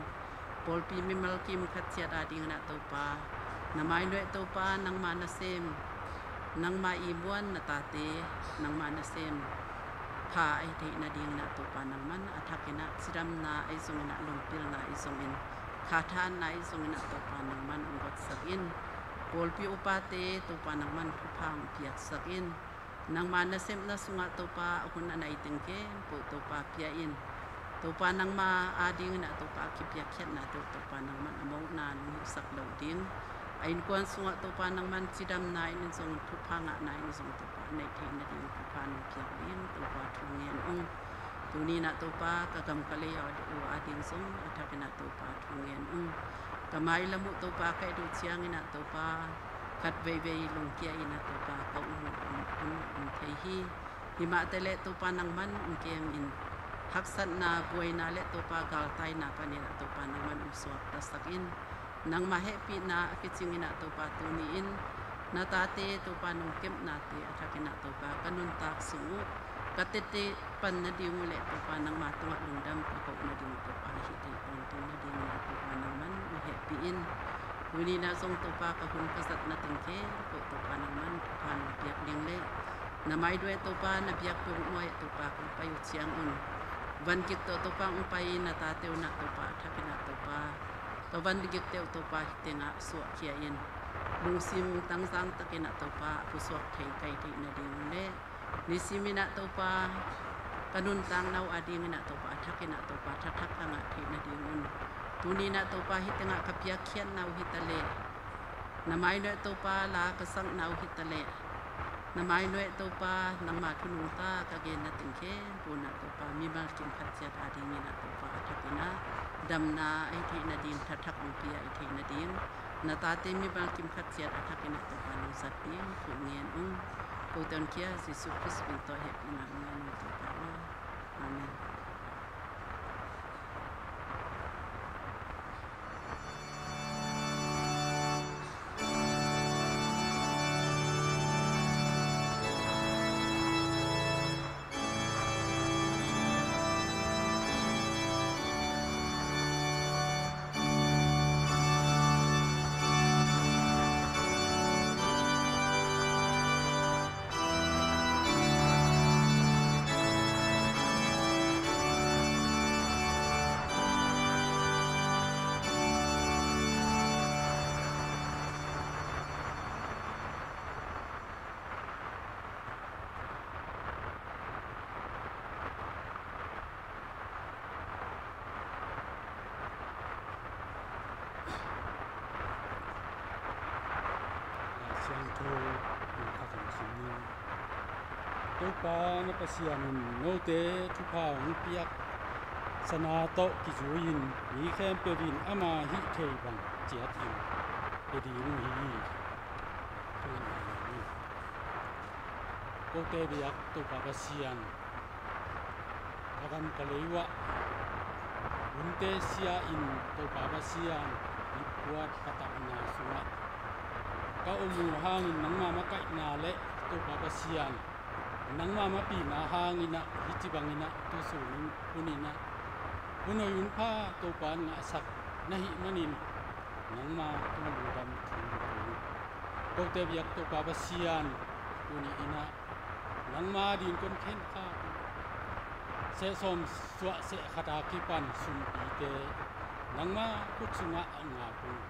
Pawlpi mimal kim khat ciat adingin ah Topa na mai-in ah Topa nangma nasem, nangma ihmuan na tate nangma nasem pha a hih theih nadingin ah Topa nangman a thakin ah cidamna ahi zongin ah lungpilna ahi zongin khathatna ahi zongin ah Topa nangman hong gotsak in. Pawlpi upate Topa nangman thupha hong piaksak in. Nangma nasepna sungah Topa a hun a nai teng khempeuh Topa pia in. Topa nangma adingin ah Topa a kipiakkhiatnate uh Topa nangman a mawhna nong hihsak loh ding, a innkuan sungah Topa nangman cidamna in zong thupha ngahna in zong Topa a neih theih nading thupha nong piak ding Topa thu ngen ung. Tuni-in ah Topa ka gam ka lei uh ading zong a thakin ah Topa thu ngen ung. Ka mailam uh Topa ka et uh ciangin ah Topa khat veivei lungkia in ah Topa ka um uh um, um, um thei hi. Himah te le Topa nangman hong kem in. Haksatna, buaina le Topa galtaina panin ah Topa nangman hong suaktasak in. Nangma hehpihna a kicingin ah Topa tuni-in na tate Topa nong kepnate a thakin ah Topa ka nuntak sung uh ka tete pan nading uh le Topa nangma tungah lungdam ka koh nading uh Topa hih theih tawntung nadingin ah Topa nangman hong hehpih in. Tuni-in ah zong Topa ka hun ka zatna teng khempeuh Topa nangman thupha nong piak ding le na mai-in ah Topa na biakpiak nuai ah Topa kong pai uh ciangun van gik tawh Topa hong pai in na tate uh na Topa a thakin ah Topa ka van gikte uh Topa hih tengah suahkhia in. Lungsim tangzang takin ah Topa a pusuak thei ka hih theih nading le nisimin ah Topa ka nuntakna uh adingin ah Topa a thakin ah Topa thathak ka ngah theih nadingun tuni-in ah Topa hih tengah ka piakkhiatna uh hi ta leh na mai-in ah Topa la ka sakna uh hi ta leh na mai-in ah Topa nangma thu nungta ka genna teng khempeuh ah Topa mimal kim khat ciat adingin ah Topa a thakin ah damna a hih theih nading thathak hong pia a hih theih nading na tate mimal kim khat ciat a thakin ah Topa nong zat ding thu ngen ung. Kote hong khia Jesuh Khrist min tawh hehpihna ngen ung Topa aw. Amen. Topa na Pasian in note thupha hong piak sana tawh kizui-in mi khempeuh in ama hih thei bang ciatin pe ding uh hi. Kote biak Topa Pasian, ka gam ka lei uah hunte sia-in Topa Pasian, miphuat ka takna sungah ka om uh hangin nangma makaihna le Topa Pasian, nangma mapina hangin ah hih ci bangin ah tusuni hun in ah hun hoih hun pha Topa in ngahsak na hih manin nangma tungah lungdam thu ka ko hi. Kote biak Topa Pasian, tuni in ah nangma ding kon khen kha, sehsawm suah seh khat a kipan sumpite nangma khut sungah a ngak uh.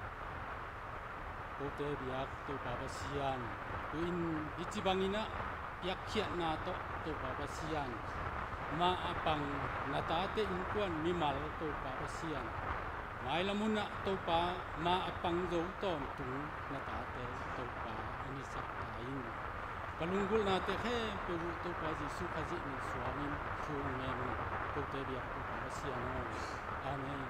Kote biak Topa Pasian, tu-in hih ci bangin ah piakkhiatna tawh Topa Pasian, mah a pang na tate innkuan mimal Topa Pasian, mailam hun ah Topa mah a pang zo tawntung na tate Topa hong hisak ta in. Ka lunggulhnate khempeuh uh Topa Jesuh Khazih min suangin thu ngen uh. Kote biak Topa Pasian aw. Amen.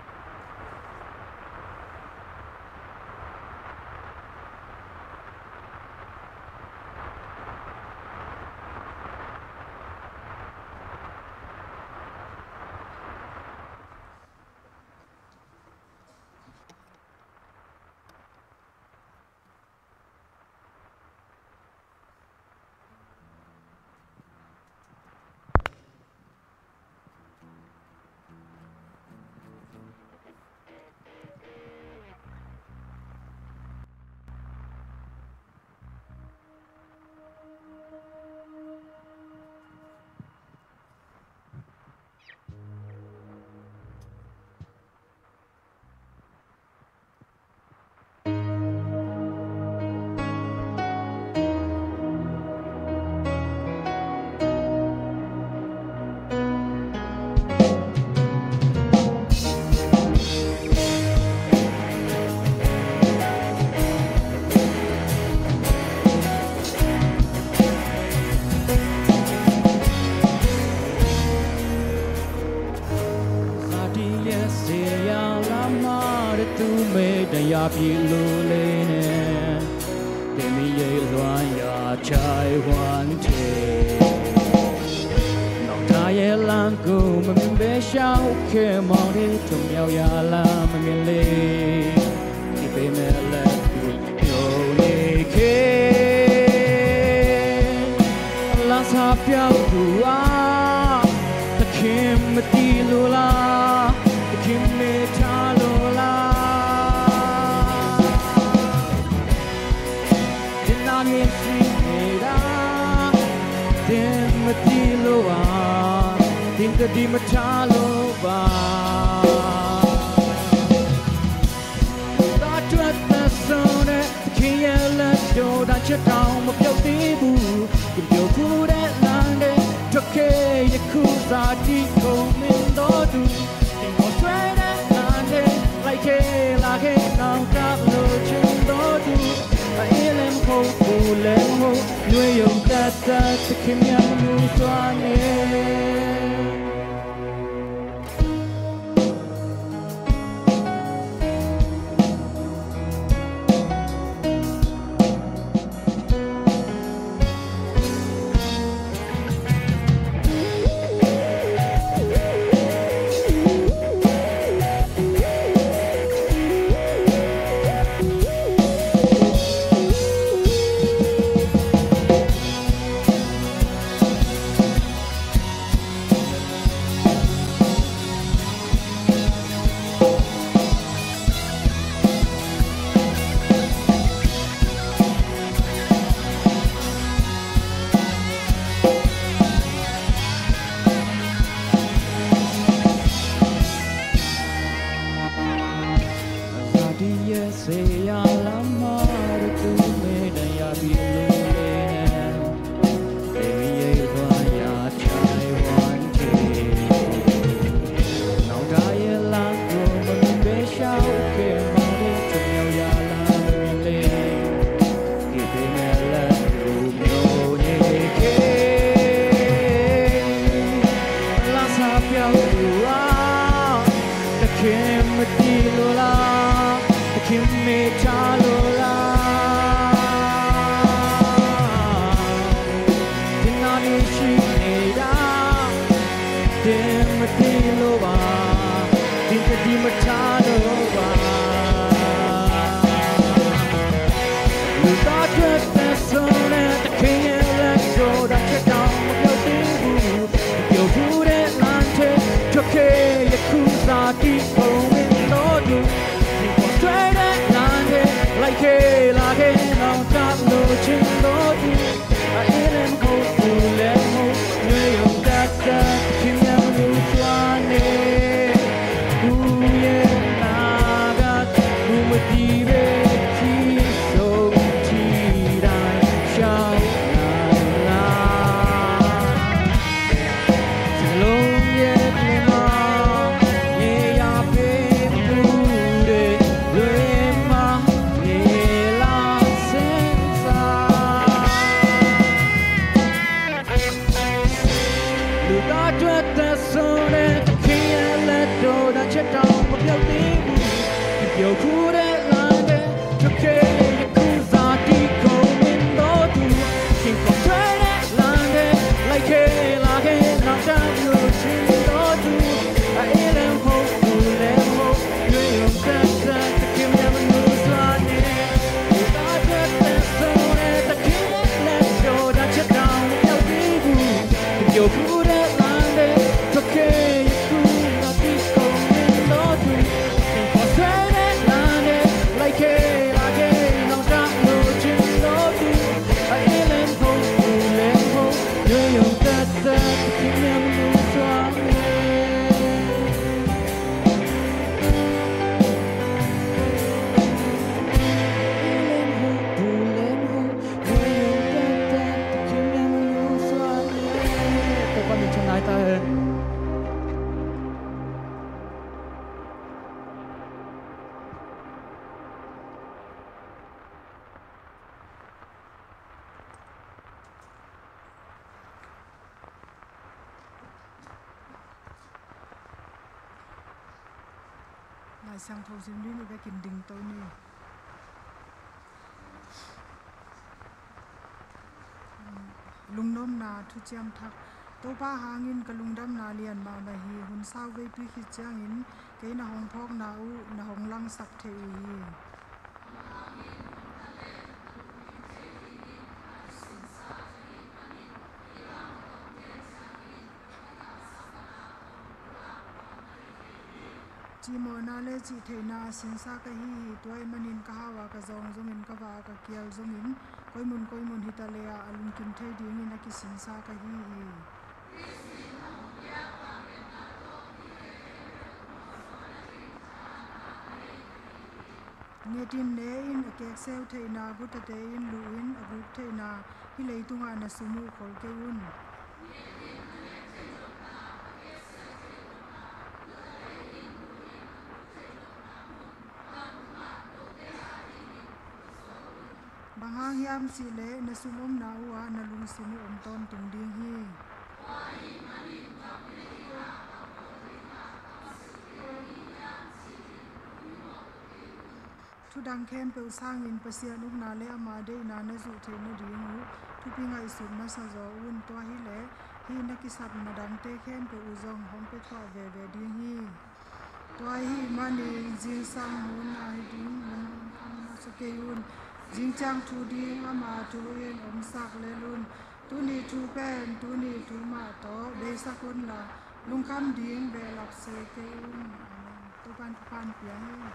Zadiye seya lama de tu me daya pi lu le ne. Te mi ye lua ya chai wan te. Nong ta ye lang ku me min be shao ke mau de tum yau ya la me min le. Ki pe me le ku yo ne ke. La sa piao ku a. Ta kim me ti lu la. Ta kim me ta lu la. Din a ngin si me da. Din me ti lu a. Din ka di me ta lu ba. Ta tuat ta so ne. Khi ye le do da che tao ma piao ti bu. Kim piao ku de lang de. Cho ke ye ku sa ti ko min do du. Kim mo tue de lang de. Lai ke la ke nao ta lo chin do du. A i lem ko ku lem ho. Nue yo ta ta ta kim ya mu sua ne. Khin mati lo la, khin me cha lo la. Tina ni shi ne da, khin mati lo ba, khin mati mata lo ba. Lu ta kwe ta so ne ta khin ye la so da che ta ma kyo ti bu. Yo hu de lan te, to ke ye ku za ti ko min do du. Ni ko twe de lan te, lai ke la ke nong tap lo chin do du. A e lem ho, u lem ho, nwe yong tat tat, kim yam lu swa ne. U ye na ga, u ma ti be ki so ti dan shao na la. Lai Siangtho sim ding i bekin ding to ni. Lungnopna thuciam thak. Topa hangin ka lungdamna lian mahmah hi. Hun sau veipi khit ciangin kei na hong phawkna uh na hong langsak thei uh hi. Cimawhna le cihtheihna a sinsa ka hi hi. Tua ahih manin ka hau a ka zawng zongin, ka va a ka kial zongin, koimun koimun hi ta leh ah a lungkim thei dingin a kisinsa ka hi hi. Nget in, ne in, a kekseu theihna gutate in luh in, a guk theihna hih leitungah na sum uh khol kei un. Bang hang hiam cih leh na sum omna uh ah na lungsim uh om tawntung ding hi. Thudang khempeuh sangin Pasian ukna le ama deihna na zuh theih nading uh thupi ngaihsut masa zaw un. Tua hileh hih na kisapna dangte khempeuh uh zong hong pia thuah veve ding hi. Tua ahih manin zingsang hun a hi ding mun hong masa kei un. Zingciang thu ding ama thu in omsak lel un. Tuni thu pen tuni thu mah tawh beisak unla, lungkham ding behlap se kei un. Amen. Topan thupha piang in.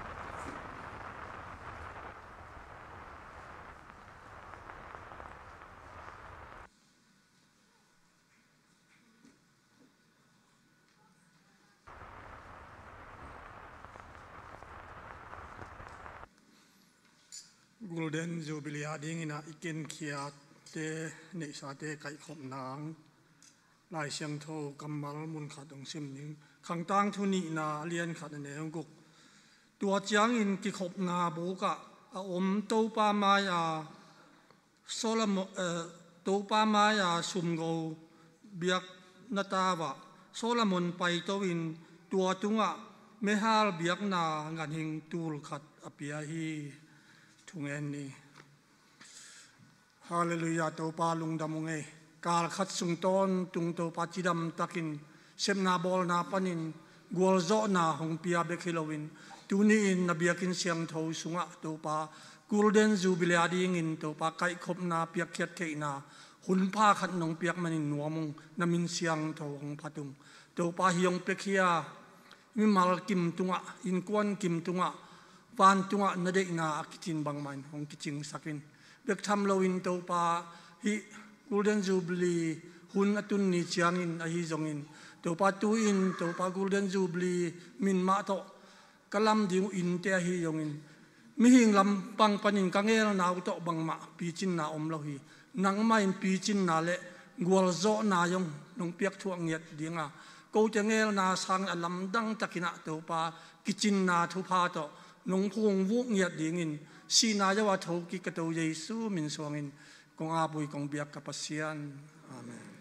Golden Jubilee a dingin ah i kenkhiatte neihsate kaihkhop nang Lai Siangtho kammal munkhat hong sim ning. Khangtang thu nihna a lian khat a neu guk. Tua ciangin kikhopna bukah a om Topa mai-a Solomon, eh, Topa mai-a sumgo biakna tau ah Solomon paito in tua tungah Meihal biakna ganhing tul khat a pia hi. Thungen ni. Halleluiah, Topa lungdam ung ei. Kal khat sung tawntung Topa cidam takin sepna bawlna panin gualzawhna hong pia bek hi loin, tuni-in na biakinn siangtho sungah Topa Golden Jubilee a dingin Topa kaihkhopna piakkhiat theihna hun pha khat nong piak manin nuam ung, na min siangtho hong phat ung. Topa hih hong pia khia mimal kim tungah, innkuan kim tungah, vantungah na deihna a kicin bangmah in hong kicingsak in. Bek tham loin Topa hih Golden Jubilee hun a tun ni ciangin ahi zongin, Topa tu-in Topa Golden Jubilee min mah tawh ka lam ding uh innte ahi zongin, mihing lampang panin ka ngelna uh tawh bangmah picinna om lo hi. Nangmah in picinna le gualzawhna zong nong piakthuah ngiat dinga, kote ngelna sangin a lamdang takin ah Topa kicinna thupha tawh nong khungvuk ngiat dingin, sihna zo-a thokik ka To Jesu min suangin kong apui kong biak ka Pasian. Amen.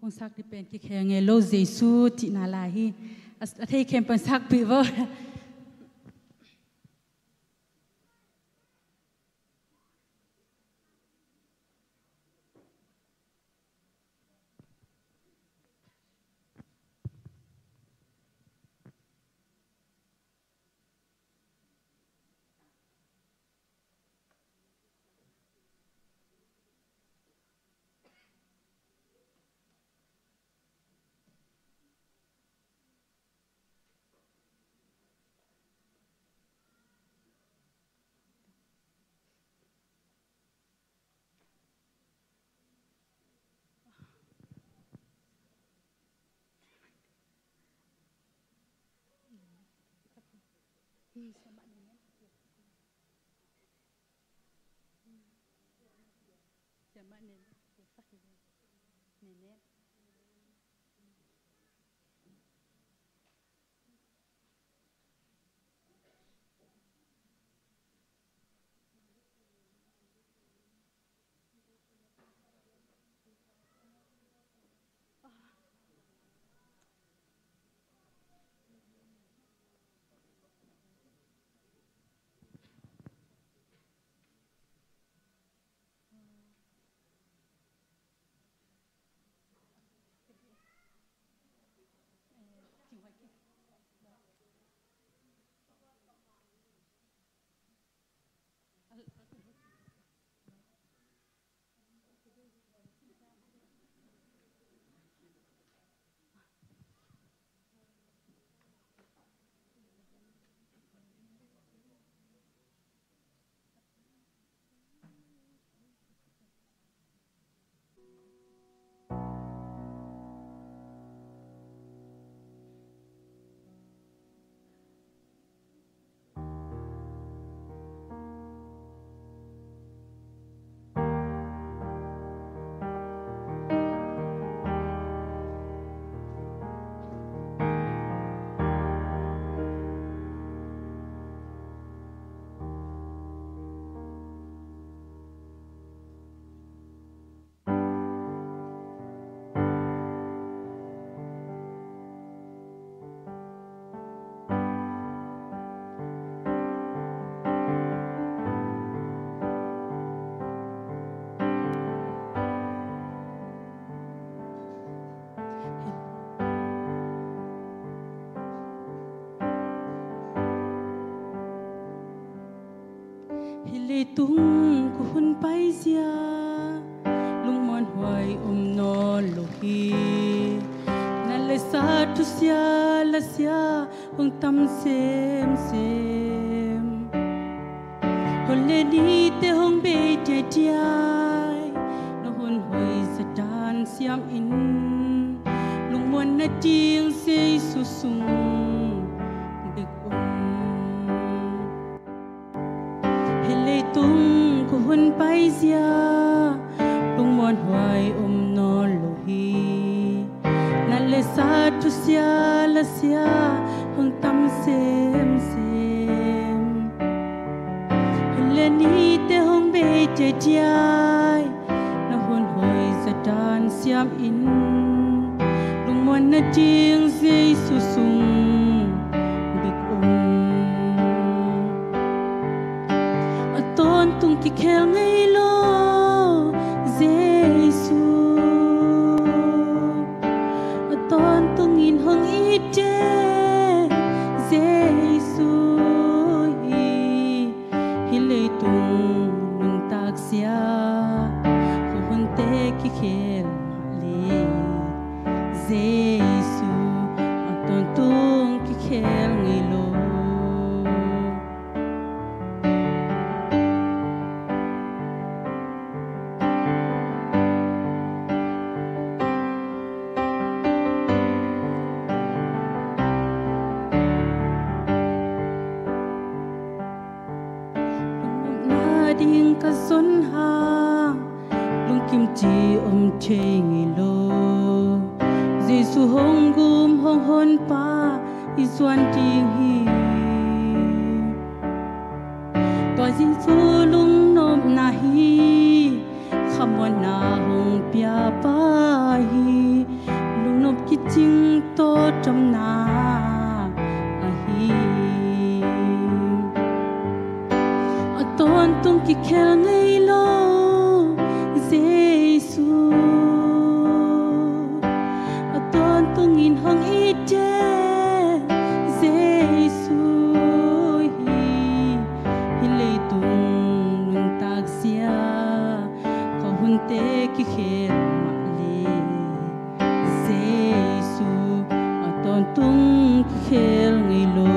Kong sak dih pen kikhel ngei lo, Jesu cihna lai hi. A, a thei khempeuh in sakpih vo. Hih leitung khuahun paizia lungmuanhuai om nawn lo hi. Nat le sat, thusia lasia hong tam semsem. Hun le nite hong bei diaidiai, na hun hoih zah dan siam in, lungmuanna ding Jesu sung bek um. Hih leitung khuahun paizia, lungmuanhuai om nawn lo hi. Nat le sat, thusia lasia hong tam semsem. Hun le nite hong bei diaidiai, na hun hoih zah dan siam in, lungmuanna ding Jesu sung bek um. A tawntung kikhel ngei lo Jesu, a tawntungin hong it den Jesu hi. Hih leitung nuntakzia, khuahunte kikhel mah le Jesu, a tawntung kikhel ngei lo. Lungkimna ding ka zon hang, lungkim ci om thei ngei lo. Jesu hong gum hong honpa i zuan ding hi. Tua Jesu lungnopna hi, khamuanna hong piapa hi. Lungnop kicing tawh tomna ahi. A tawntung kikhel ngei lo Jesu, a tawntungin hong it den Jesu hi. Hih leitung nuntakzia, khuahunte kikhel mah le Jesu, a tawntung kikhel ngei lo.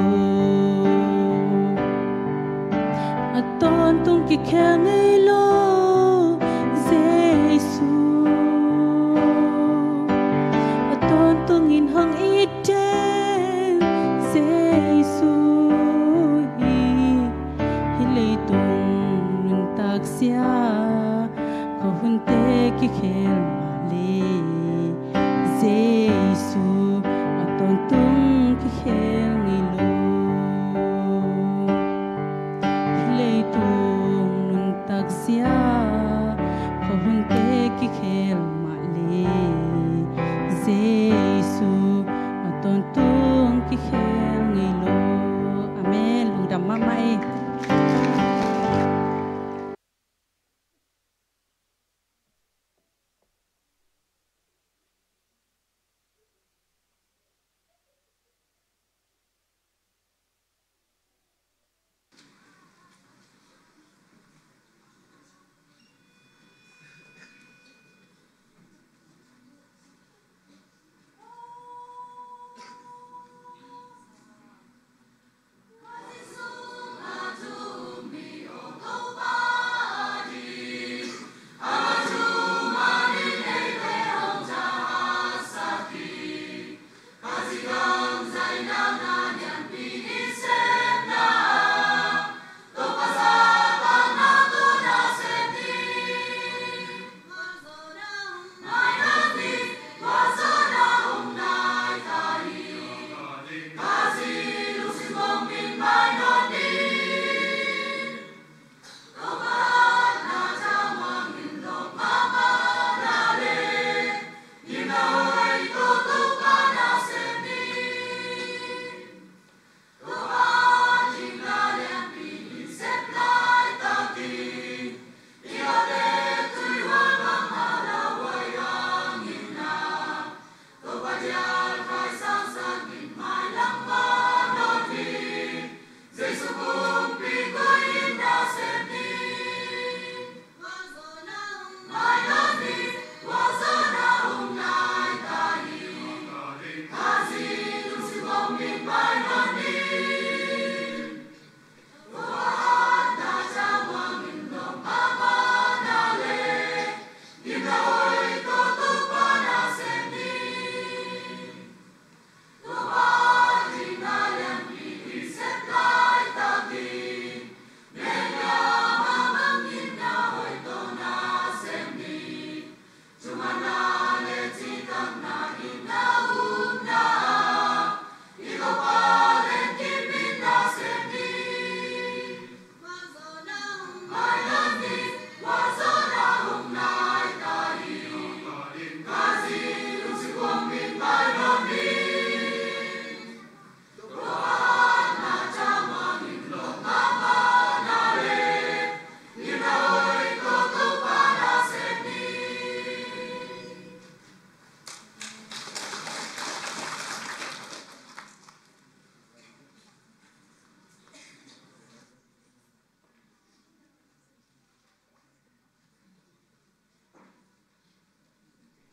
A tawntung kikhel ngei lo Jesu, a tawntungin hong it den Jesu hi. Hih leitung nuntakzia, khuahunte kikhel mah le Jesu, a tawntung kikhel ngei lo. Hih leitung nuntakzia, khuahunte kikhel mah le Jesu, a tawntung kikhel ngei lo. Amen. Lungdam mahmah ei.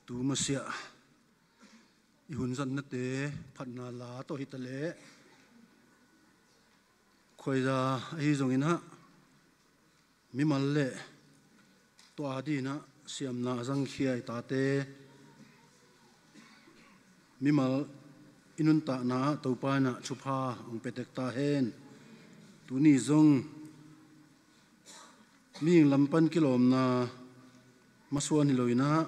Tu masiah i hun zatnate phatna la tawh hi taleh, khuaiza ahi zongin ah mimal le tua adingin ah siamna a zangkhia i tate mimal i nuntakna ah Topa in ah thupha hong pia tek ta hen. Tuni zong mihing lam pan kilawmna masuan hi lo in ah,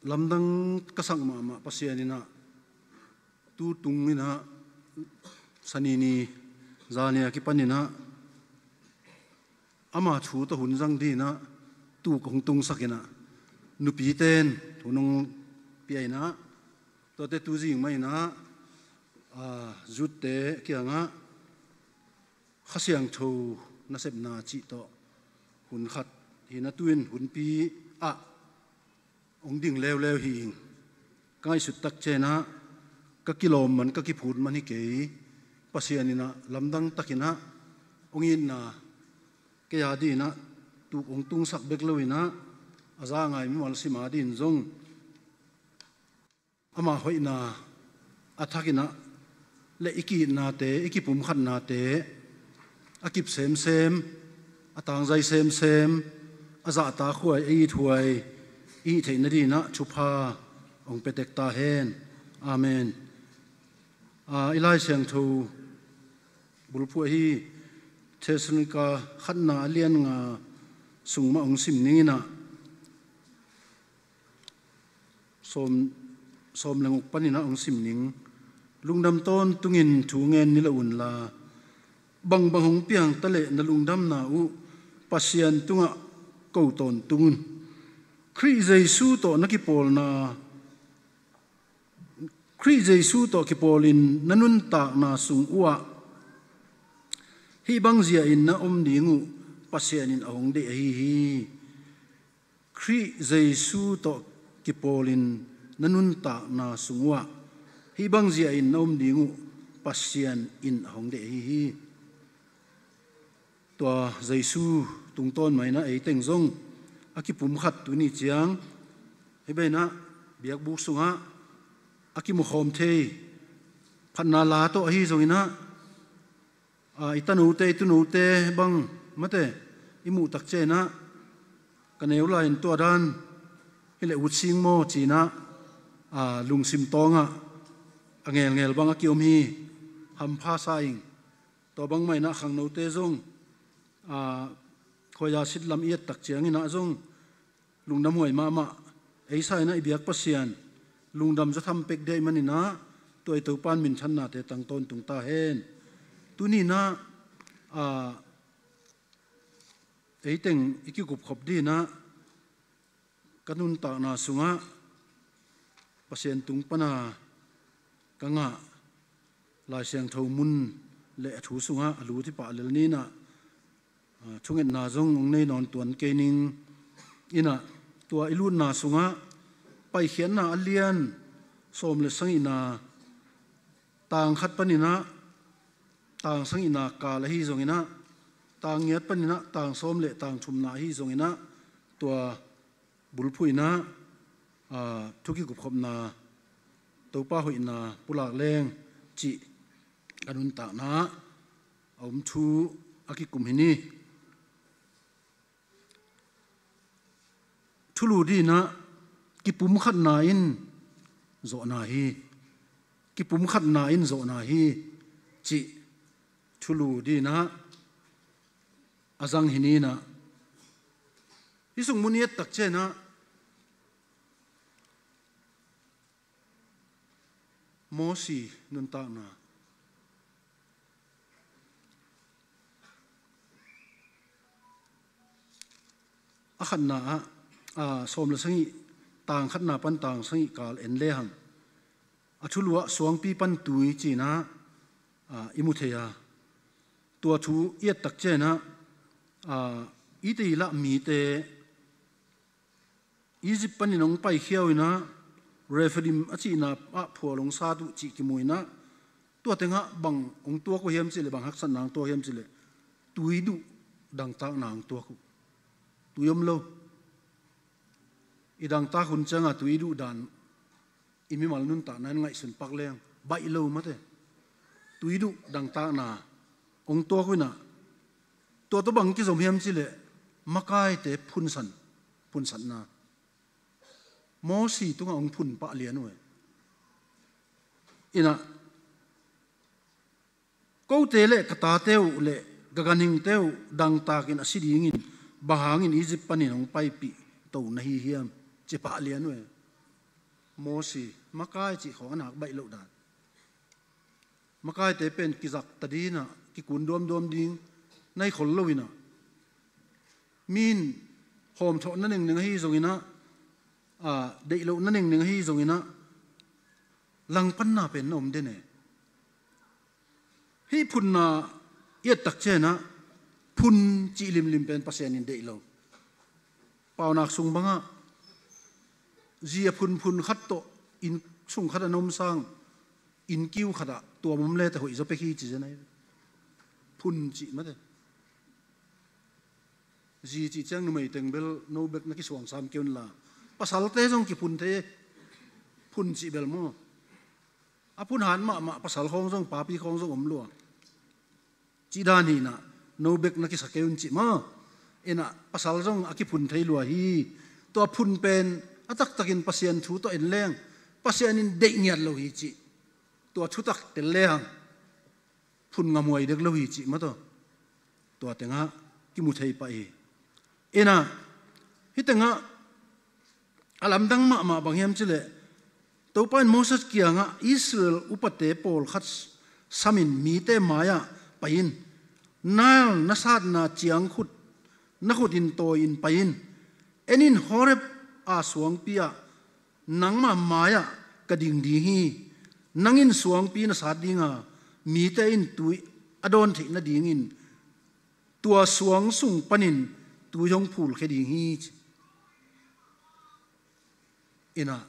lamdang ka sak mahmah Pasian in ah, tu tung in ah, Sani ni zan a kipan in ah, ama thu tawh hun zang dingin ah tuk hong tungsak in ah, nupite in thu hong pia in ah, tuate tu zing mah in ah, a, youth-te kiangah Kha Siangtho nasepna cih tawh hun khat hi in ah, tu-in hunpi ah hong ding leuleu hi ing. Ka ngaihsut tak ciangin ah, ka kilawm man, ka kiphut man hi kei. Pasian in ah lamdang takin ah hong itna kei adingin ah tuk hong tungsak bek lo in ah, a za ngai mimal sim adingin zong ama hoihna a thak in ah, le i ki-itnate, i kipumkhatnate a kip semsem, a tangzai semsem, a zahtakhuai, a ithuai i hih theih nadingin ah thupha hong pia tek ta hen. Amen. A, i Lai Siangtho bulphuh ahi Thessalonika khatna a lian nga sung mah hong sim ning in ah, sawm, sawm le guk panin ah hong sim ning. Lungdam tawntungin thu ngen ni lo unla, bangbang hong piang taleh na lungdamna uh Pasian tungah ko tawntung un. Khrih Jesu tawh na kipawlna, Khrih Jesu tawh kipawlin na nuntakna sung uhah hih bang zia-in na om ding uh Pasian in a hong deih ahi hi. Khrih Jesu tawh kipawlin na nuntakna sung uhah hih bang zia-in na om ding uh Pasian in a hong deih ahi hi. Tua Jesu tungtawn mah in ah ei teng zong a kipumkhat tuni ciang, hih bang in ah biakbuk sungah a kimukhawm thei phatna la tawh ahi zongin ah, a, i tanote, i tunote bang mate i muh tak ciangin ah, ka neu lai-in tua dan hi leh ut sing maw ci-in ah, a, lungsim tawngah a ngelngel bang a kiom hi. Hampha sa ing. Tua bangmah in ah khangnote zong, a, khuaiza sit lam i et tak ciangin ah zong lungdamhuai mahmah. Ei sa in ah i biak Pasian lungdam zaw tham pek ding ahih manin ah, tua i Topa in minthannate tang tawntung ta hen. Tuni in ah, a, ei teng i kikupkhop dingin ah, ka nuntakna sungah Pasian tung pana ka ngah Lai Siangtho mun le a thu sungah a lut hi pah lel ni in ah, a, thungetna zong hong nei nawn tuan kei ning in ah, tua i lutna sungah Paikhiatna a lian sawm le sagihna tang khat panin ah tang sagihna kal ahi zongin ah, tang giat panin ah tang sawm le tang thumna ahi zongin ah, tua bulphuh in ah, a, thu kikupkhopna, Topa hoihna pulak leng cih ka nuntakna ah a om thu a kikum hi ni. Thulu dingin ah kipumkhatna in zawhna hi, kipumkhatna in zawhna hi cih thulu dingin ah a zang hi ni in ah, hih sung mun i et tak ciangin ah Mosi nuntakna a khatna ah, a, sawm le sagih, tang khatna pan tang sagih kal en lehang, a thulu ah suangpi pan tui ci-in ah, a, i mu thei a, tua thu i et tak ciangin ah, a, i tei lah mite Egypt panin hong paikhia uh in ah, Rephidim a cihna ah phual hong sat uh cih kimu in ah, tua tengah bang hong tuak uh hiam cih leh, bang haksatna hong tuak uh hiam cih leh, tui duh dangtakna hong tuak uh. Tui om lo. I dangtak hun cianga tui duh dan i mimal nuntakna in ngaihsun pak leng baih lo mate. Tui duh dangtakna hong tuak uh inah tua tawh bang kizom hiam cileh makaite phunsan, phunsatna Mosi tungah hong phun pah lian uh e. Inah kote le ka tate uh le ka ganhingte uh dangtakin a si dingin bang hangin Egypt panin hong paipih to na hi hiam? Ci pah lian uh e. Mosi, makai cih khawng a nak baih loh dan. Makaite pen kizak ta dinah kikun duamduam ding na hi khol lo inah, mi in hawmthawh na nengneng ahi zonginah, a, deih loh na nengneng ahi zonginah, langpanna pen na om den e. Hih phunna i et tak cianah phun cih limlim pen Pasian in deih lo. Paunak sung bangah zi a phunphun khat tawh inn sung khat a na om sang, inn kiu khatah tuam om le teh hoih zaw pek hi ci zen ahi. Phun cih mate. Zi cih ciang numei teng bel no bek na kisuangsam kei unla, pasalte zong kiphun thei e. Phun cih bel maw, a phun hat mahmah pasal khawng zong, papi khawng zong om lua. Cih dan hi inah, no bek na kisa kei un cih maw. Inah pasal zong a kiphun thei lua hi. Tua phun pen a taktakin Pasian thu tawh en leng Pasian in deih ngiat lo hi cih tua thutak tel lehang phun ngamhuai dek lo hi cih mataw. Tua tengah kimu thei pah hi. Inah hih tengah a lamdang mahmah bang hiam cileh, Topa in Moses kiangah Israel upate pawlkhat samin mite mai-ah pai in, Nile na satna ciang khut na khutin tawi-in pai in, en in Horeb a suangpi ah nangma mai-ah ka ding ding hi. Nang in suangpi na sat dinga mite in tui a dawn theih nadingin tua suang sung panin tui hong phulkhia ding hi ci. Inah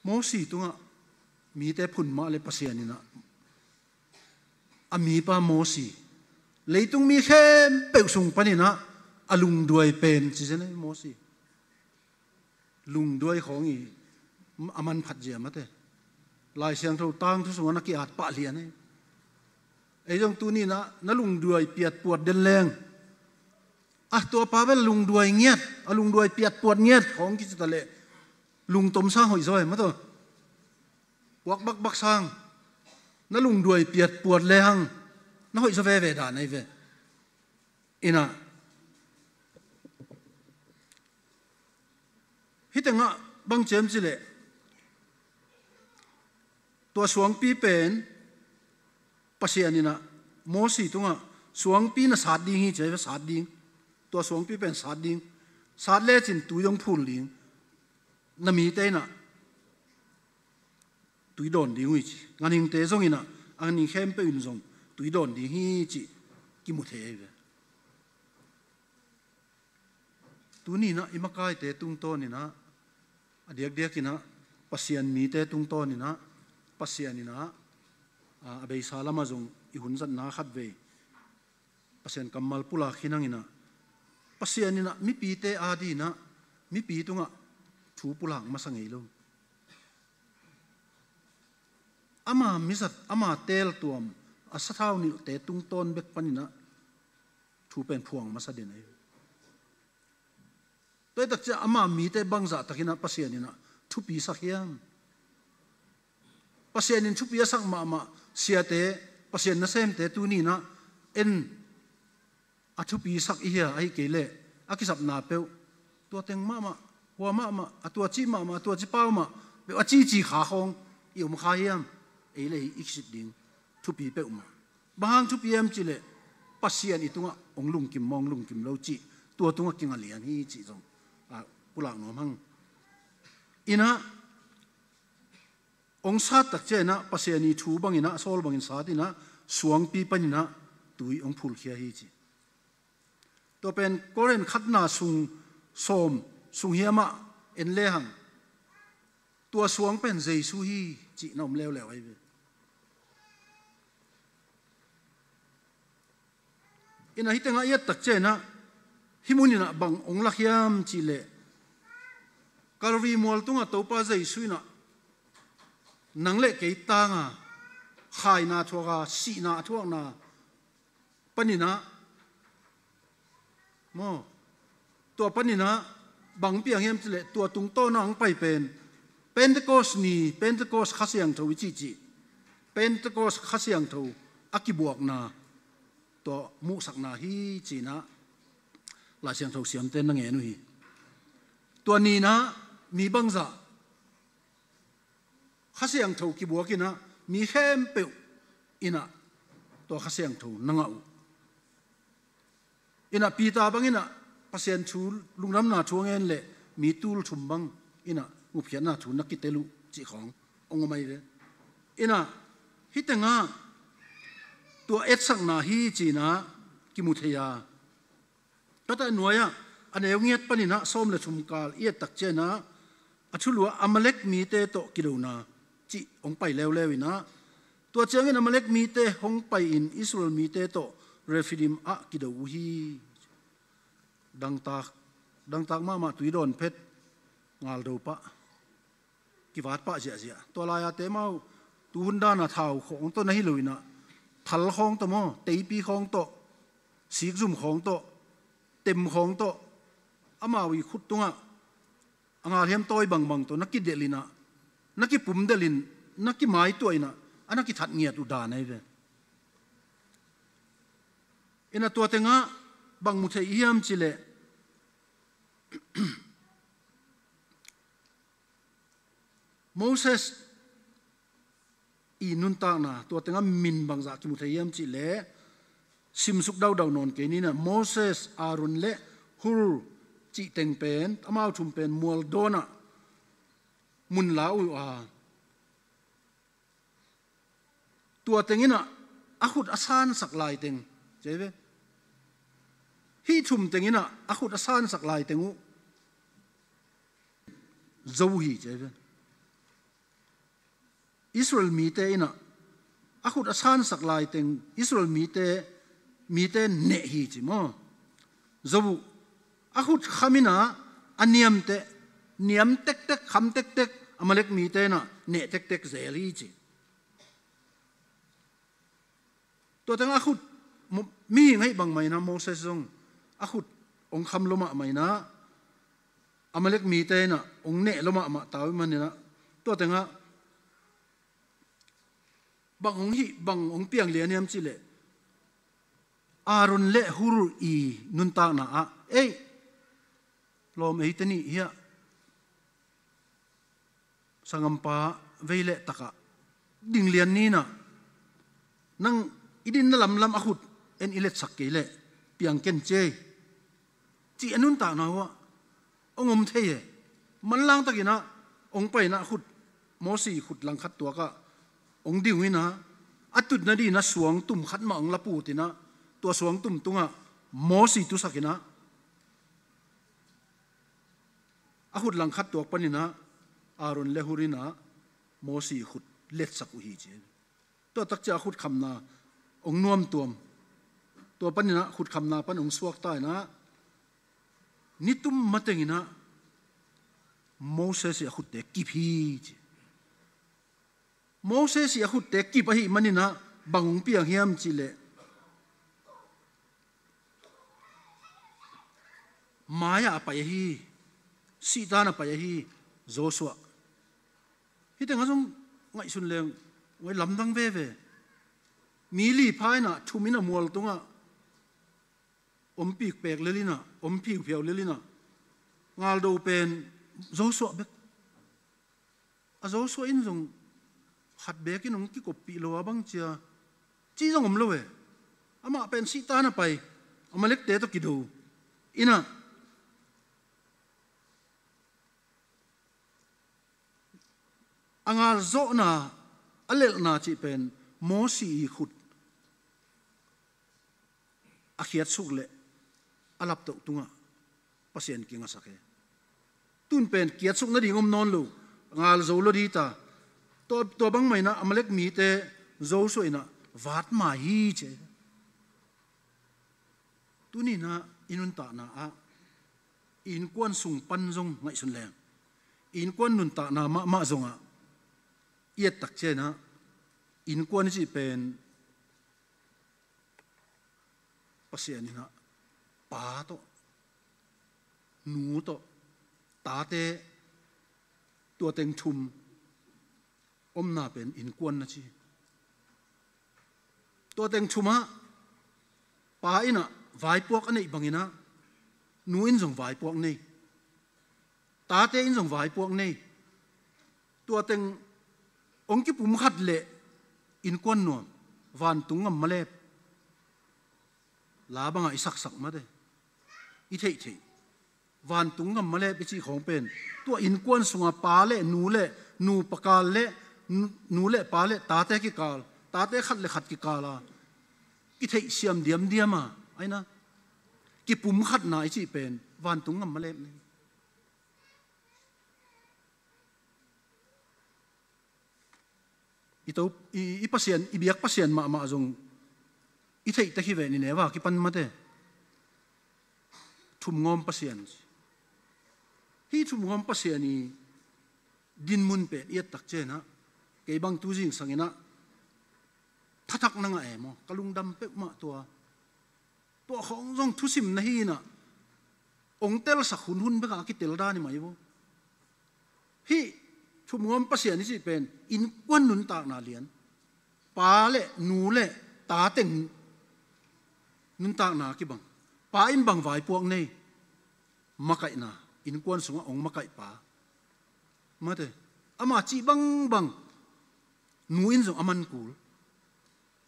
Mosi tungah mite phun mah le Pasian inah a mipa Mosi, leitung mi khempeuh sung paninah a lungduai pen ci zen ahi Mosi. Lungduai khawng i a manphat zia mate. Lai Siangtho tangthu sungah na ki-at pah lian ahi. Ei zong tuninah na lungduai piatpuat den leng, a tuapa bel lungduai ngiat, a lungduai piatpuat ngiat khawng kici taleh lungtom sang hoih zaw e mataw. Puak bakbak sang, na lungduai piatpuat lehang na hoih zaw veve dan ahi ve. Inah hih tengah bang ciam cileh, tua suangpi pen Pasian inah Mosi tungah suangpi na sat ding hi ci ahi ve, sat ding. Tua suangpi pen sat ding. Sat lecin tui hong phul ding. Na mite inah tui dawn ding uh hi ci. Ganhingte zong inah, a ganhing khempeuh in zong tui dawn ding hi cih kimu thei ahi ve. Tuninah i makaite tungtawninah a diakdiakinah Pasian mite tungtawninah Pasian inah a, a beisa lamah zong i hun zatna khatvei Pasian kammal pulak hi nanginah, Pasian inah mipite adinah mipi tungah thu pulak masa ngei lo. Ama mizat, ama teeltuam, a sathau nilhte tungtawn bek paninah thu pen phuang masa den ahi. Tua hi takciah ama mite bangzah takinah Pasian inah thupi sak hiam? Pasian in thupi a sak mahmah siate, Pasian nasemte tuninah en a thupi sak i hia, ahi kei leh a kisapna peuh tua teng mahmah, hua mahmah, a tua cih mahmah, a tua cih pau mah peuh a cici kha khawng i om kha hiam? Ei le ei i kisit ding thupi peuhmah. Bang hang thupi hiam cileh Pasian i tungah hong lungkim maw hong lungkim lo cih tua tungah kinga lian hi cih zong a pulak nuam hang. Inah hong sat takcianah Pasian i thu banginah, sawl bangin sat inah suangpi paninah tui hong phulkhia hi ci. Tua pen Korin khatna sung sawm sung hiamah en lehang tua suang pen Jesu hi cihna om leuleu ahi ve. Inah hih tengah i et takcianah Hih muninah bang hong lak hiam cihleh, Calvary mual tungah Topa Jesu inah nang le kei tanga khaina thuaka, sihna a thuakna paninah, maw, tua paninah bang piang hiam cihleh, tua tungtawna hong pai pen Pentecost ni, Pentecost Kha Siangtho i cihcih, Pentecost Kha Siangtho a kibuakna, tua muhsakna hi cinah Lai Siangtho siamte na ngen uh hi. Tua ninah mi bangzah Kha Siangtho kibuakinah mi khempeuh inah tua Kha Siangtho na ngah uh. Inah Peter banginah Pasian thu, lungdamna thu a ngen le mi tul thum bang inah gupkhiatna thu na kitel uh cih khawng hong om ahi ve. Inah hih tengah tua etsakna hi cinah kimu thei a. Tua teh nuai-ah a neu ngiat paninah sawm le thum kal i et tak cianginah a thulu-ah Amalek mite tawh kidona cih hong pai leuleu inah, tua ciangin Amalek mite hong pai-in Israel mite tawh Rephidim ah kido uh hi. Dangtak, dangtak mahmah, tui dawn phet, ngaldo pah, kivat pah ziahziah. Tua lai-a te amau tuhun dana thau khawng tawh na hi lo inah, thal khawng tawh maw, teipi khawng tawh, sikzum khawng tawh, tem khawng tawh, amau i khut tungah a ngalhiam tawi bangbang tawh na kidelh inah, na kipumdelh in, na kimaituah inah, a na kithat ngiat uh dan ahi ve. Inah tua tengah bang mu thei hiam cihleh, Moses i nuntakna tua tengah min bangzah kimu thei hiam cihleh, simsuk daudau nawn kei ninah, Moses, Aaron le Hur cih teng pen, amau thum pen mual dawnah mun la uh a, tua tenginah a khut a sansak laiteng, ci ahi ve. Hih thum tenginah a khut a sansak laiteng uh zo uh hi, ci ahi ve. Israel mite inah a khut a sansak laiteng Israel mite, mite neh hi ci maw. Zo uh, a khut kham inah a niamteh, niam tektek, kham tektek, Amalek mite inah neh tektek zel hi ci. Tua tengah a khut, mo-, mihing ahi bangmah inah Moses zong a khut hong kham lua mahmah inah, Amalek mite inah hong neh lua mahmah ta uh ahih maninah, tua tengah bang hong hih, bang hong piang lian hiam cihleh, Aaron le Hur i nuntakna ah, ei, lawm, eite nih hiah sangampa vei le takah ding lian ninah, nang i dinna lamlam a khut en i letsak kei leh piang ken ci ei, cih a nuntakna uh ah hong om thei e. Manlang takinah hong painah khut, Mosi khut langkhat tuakah hong ding uh inah, a tutna dinah suangtum khat mah hong la put inah, tua suangtum tungah Mosi tusak inah, a khut langkhat tuak paninah Aaron le Hur inah Mosi khut letsak uh hi ci. Tua takcia a khut khamna hong nuamtuam, tua paninah khut khamna pan hong suakta inah, nitum matenginah Moses i a khutte kip hi ci. Moses i a khutte kip ahih maninah bang hong piang hiam cihleh, mai-ah a pai ahi, sihtan a pai ahi Joshua. Hih tengah zong ngaihsun leng, ngaih lamdang veve. Mi li pha inah, thum inah mual tungah om pikpek lel inah, om phiuphiau lel inah, ngaldo pen Joshua bek. A Joshua in zong khat bekin hong kikoppih lo a bang cia, ci zong om lo e. Amah pen sihtan a pai, Amalekte tawh kido inah, a ngalzawhna, a lelhna cih pen Mosi i khut a khiatsuk le a laptoh tungah Pasian kingasak e. Tun pen kiatsuk nading om nawn lo, ngal zo lo dita. Tua, tua bangmah inah Amalek mite Joshua inah vat mai hi ci. Tuninah I nuntakna ah i innkuan sung pan zong ngaihsun leng, i innkuan nuntakna mahmah zongah i et tak ciangin ah innkuan i cih pen Pasian in ah pa tawh, nu tawh, tate, tua teng thum omna pen innkuan na ci. Tua teng thum ah pa in ah vaipuak a neih bangin ah nu in zong vaipuak nei, tate in zong vaipuak nei. Tua teng hong kipumkhat leh innkuan nuam, vantung gam malep, la bangah i saksak mate, i theihtheih. Vantung gam malep i cih khawng pen tua innkuan sungah pa le nu le nupa kal le nu, nu le pa le tate kikal, tate khat le khat kikal a kitheihsiam diamdiam a, aina kipumkhatna i cih pen vantung gam malep nei. I to, i, i Pasian, i biak Pasian mahmah zong i theih tek hi ve, Nineveh kipan mate. Thumngawm Pasian. Hih thumngawm Pasian i dinmun pen i et tak ciangin ah, kei bang tu zingsangin ah thathak na ngah e maw, ka lungdam peuhmah tua. Tua khawng zong thusim na hi in ah, hong telsak hunhun bekah a kitel dan hi mah hi vo. Hih thumngawm Pasian i cih pen innkuan nuntakna lian, pa le nu le ta teng nuntakna kibang. Pa in bang vaipuak nei, makaihna, innkuan sungah hong makaih pa. Mate, ama cih bangbang nu in zong a man kul,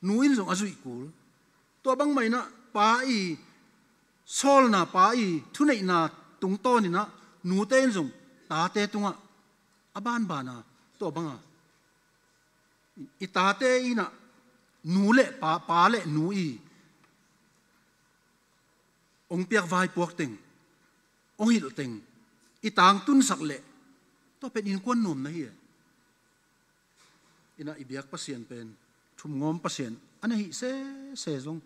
nu in zong a zuih kul. Tua bangmah in ah pa i sawlna, pa i thuneihna tungtawn in ah nute in zong tate tungah a banban a, tua banga i tate in ah nu le pa, pa le nu i hong piak vaipuak teng, hong hilh teng i tangtunsak leh, tua pen innkuan nuam na hi e. Inah i biak Pasian pen thumngawm Pasian a na hih sese zong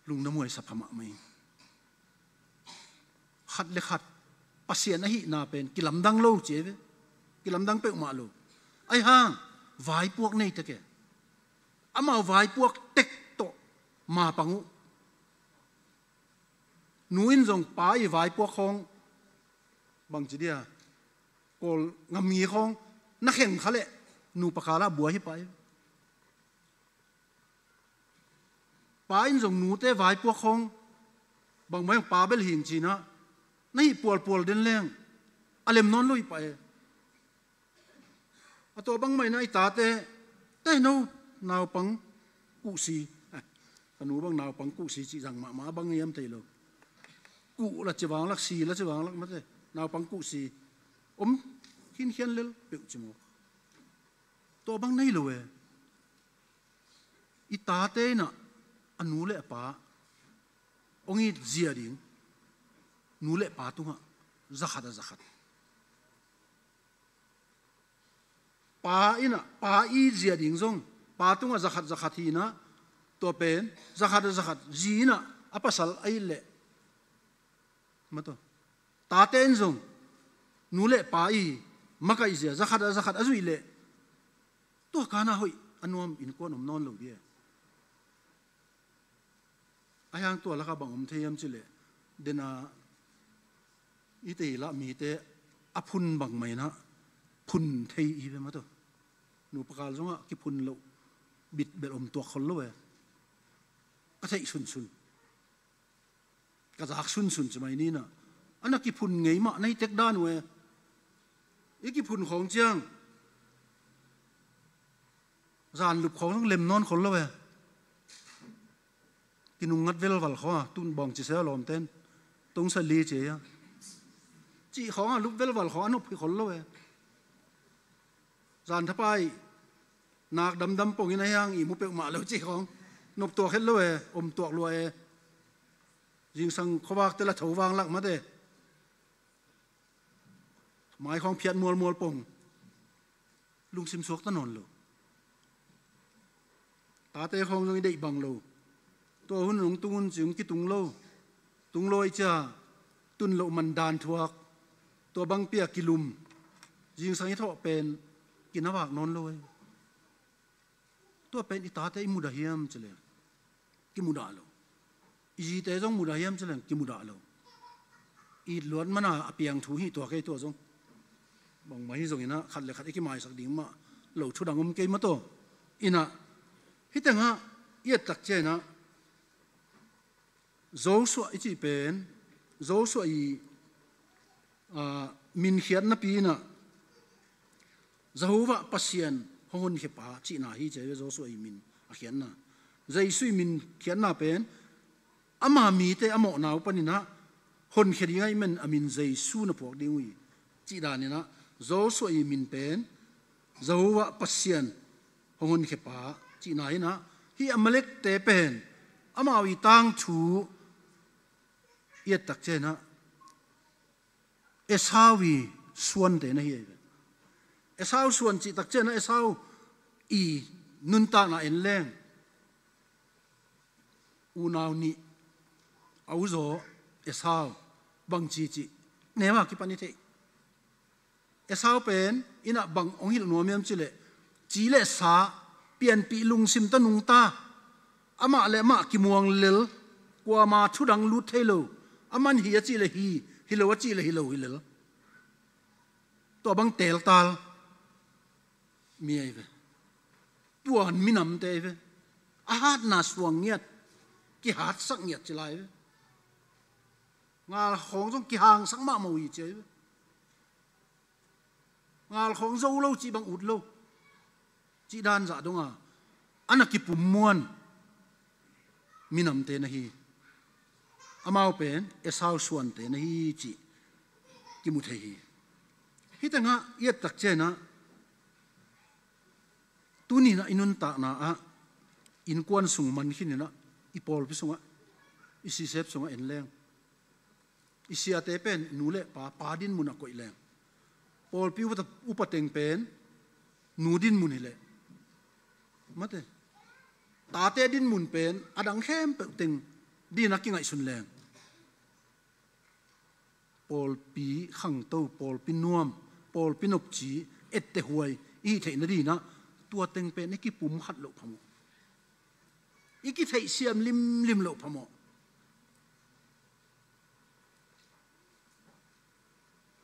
lungdam huaisa pha mahmah ing. Khat le khat Pasian ahihna pen kilamdang lo ci e ve. Kilamdang peuhmah lo. Ahi hang vaipuak nei tek e. Amau vaipuak tek tawh mapang uh. Nu in zong pa i vaipuak khawng bangci dia, Kawl ngamngi khawng na kheng kha leh nupa kal ah buai hi pah hi. Pa in zong nute vaipuak khawng bangmah pa bel hing ci-in ah na hih pualpual den leng a lem nawn lo hi pah e. A tua bangmah in ah i tate, te no, naupang kuhsi. Eh, ka nu bang naupang kuhsi cih zang mahmah a bang hiam thei lo. Kuh la ci vanglak, si la ci vanglak mate, naupang kuhsi om khinkhian lel peuh ci mawk. Tua bang nei lo e. I tate in ah a nu le a pa hong it zia ding, nu le pa tungah zakhat a zakhat. Pa in ah pa i zia ding zong pa tungah zakhat zakhat hi in ah, tua pen zakhat a zakhat zi in ah a pasal a it leh, mataw, tate in zong nu le pa i makaih zia zakhat a zakhat a zuih leh, tua kana hoih a nuam innkuan om nawn lo dia. Ahi hang tua lakah bang om thei hiam cih leh, dena i tei lah mite a phun bangmah in ah phun thei i ve mataw. Nupa kal zongah kiphun loh bit bel om tuak khol lo e. Ka theih sunsun, ka zak sunsun ci mai ni in ah, a na kiphun ngei mah na hi tek dan uh e. I kiphun khawng ciang zanlup khawng zong lem nawn khol lo e. Kinungngat velval khawng a, tun bawng ci se a lawmten, tungsa li ci a, cih khawng a lup velval khawng a nop hi khol lo e. Zan thapai nak damdam pongin a hiang i mu peuhmah lo cih khawng nop tuak het lo e, om tuak lua e. Zingsang khuavak te la tho vanglak mate, mai khawng phiat mualmual pong. Lungsim suak ta nawn lo. Tate khawng zong i deih bang lo. Tua hun hong tung un ci-in kitung lo. Tung lo ahih ciang tun loh man dan thuak, tua bang pia kilum, zingsang i thawh pen kinavak nawn lo ei. Tua pen i tate i mudah hiam ci leng kimudah lo. I zite zong mudah hiam ci leng kimudah lo. It luat mana a piang thu hi tua kei tua zong. Bangmah hi zongin ah khat le khat i kimaisak ding mah lo, thu dang om kei mah tawh. Inah hih tengah i et tak ciangin ah Joshua i cih pen, Joshua i, ah, min khiatnapi inah Jehovah Pasian hong honkhia pa cihna hi ci a, Joshua i min a khiatna. Jesu i min khiatna pen ama mite a mawhna uh panin ah honkhia ding ahih man a min Jesu na phuak ding uh hi cih danin ah Joshua i min pen Jehovah Pasian hong honkhia pa cihna hi inah, hih Amalekte pen amau i tangthu i et tak ciangin ah Esau i suante na hi ei ve. Esau suan cih tak ciangin ah Esau i nuntakna en leng, unau nih, a uzaw Esau bangci cih neu a kipan i theih. Esau pen inah bang hong hilh nuam hiam cih leh, ci le sa pianpih, lungsim tawh nungta, amah le amah kimuang lel, kuama thu dang lut thei lo, aman hi a cih leh hi, hi lo a cih leh hi lo hi lel. Tua bang teltal mi ahi ve. Puan minamte ahi ve. A hatna suang ngiat, kihatsak ngiat ci lai ve. Ngal khawng zong kihangsak mahmah uh hi ci ahi ve. Ngal khawng zo lo cih bang ut lo cih dan zah dong a, a na kipum muan minamte na hi. Amau pen Esau suante na hi cih kimu thei hi. Hih tengah i et tak ciangin ah tuni inah i nuntakna ah innkuan sung man khin inah, i pawlpi sungah, i sisep sungah en leng, i siate pen nu le pa, pa dinmun a koih leng, pawlpi upa, upa teng pen nu dinmun hi leh, mate, tate dinmun pen a dang khempeuh teng dingin a kingaihsun leng, pawlpi khangto, pawlpi nuam, pawlpi nopci, ettehuai i hih theih nadingin ah tua teng pen i kipum khat loh phamawh, i kitheihsiam limlim loh phamawh.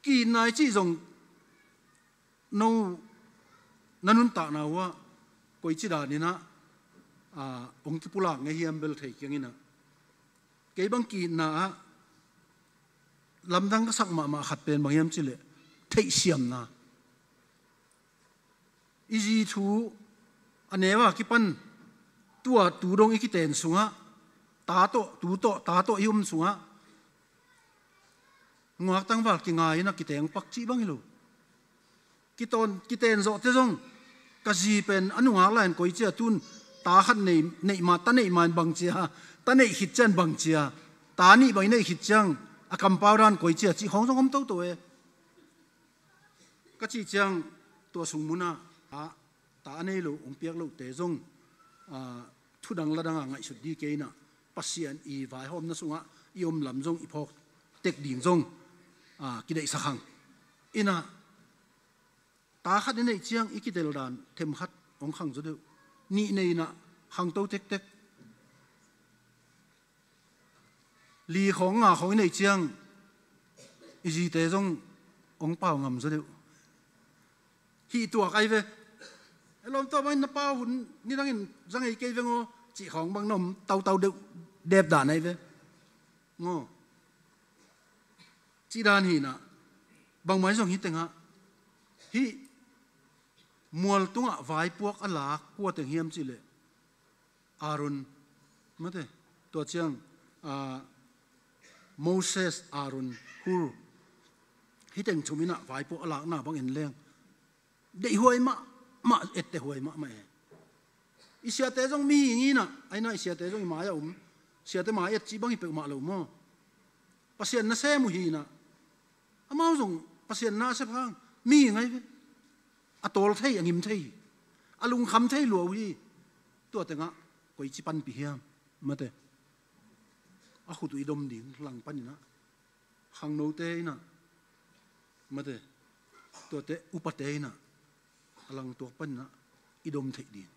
Ki-itna i cih zong no na nuntakna uh ah koici danin ah, ah, hong kipulak ngei hiam bel thei kiang inah, kei bang ki-itna ah lamdang ka sak mahmah khat pen bang hiam cih leh theihsiamna. I zi thu a neu a kipan tua tu dong i kiten sungah, ta tawh, tu tawh, ta tawh i om sungah nungak tangval kingai inah kiteng pak cih bang hi lo. Kitawn, kiten zawhte zong, ka zi pen a nungak lai-in koici a, tun ta khat neih, neih ma, ta neih ma in bang cia, ta neih khit ciang bang cia, ta nih bang i neih khit ciang a kampau dan koici a cih khawng zong om toto e. Ka cih ciang tua sung munah a ta a nei lo, hong piak lohte zong, ah, thudang ladang a ngaihsut ding kei inah, Pasian i vaihawmna sungah i om lam zong i phawk tek ding zong, ah, kideihsak hang. Inah ta khat i neih ciang i kitel dan themkhat hong khang zaw deuh. Nih nei inah khangto tektek. Li khawng nga khawng i neih ciang i zite zong hong pau ngam zaw deuh. Hih tuak ahi ve. E lawm, tua bangin na pau hun nidangin za ngei kei veng aw cih khawng bang na om tautau deuh, dep dan ahi ve. Maw? Cih dan hi inah, bangmah hi zong hih tengah, hih mual tungah vaipuak a lak kua teng hiam cih leh Aaron, mate, tua ciang, ah, Moses, Aaron, Hur, hih teng thum inah vaipuak a lakna bang en leng, deihhuai mahmah, ettehuai mahmah e. I siate zong mihing inah, a inah i siate zong i mai-ah om, siate mai-ah et cih bang hi peuhmah lo maw? Pasian nasem uh hi inah, amau zong Pasian na a sep hang mihing ahi ve. A tawl thei, a ngim thei, a lungkham thei lua uh hi. Tua tengah koici panpih hiam? Mate. a khut uh i dom ding lang paninah, khangnote inah, mate, tuate upate inah, a langtuak paninah i dom theih ding.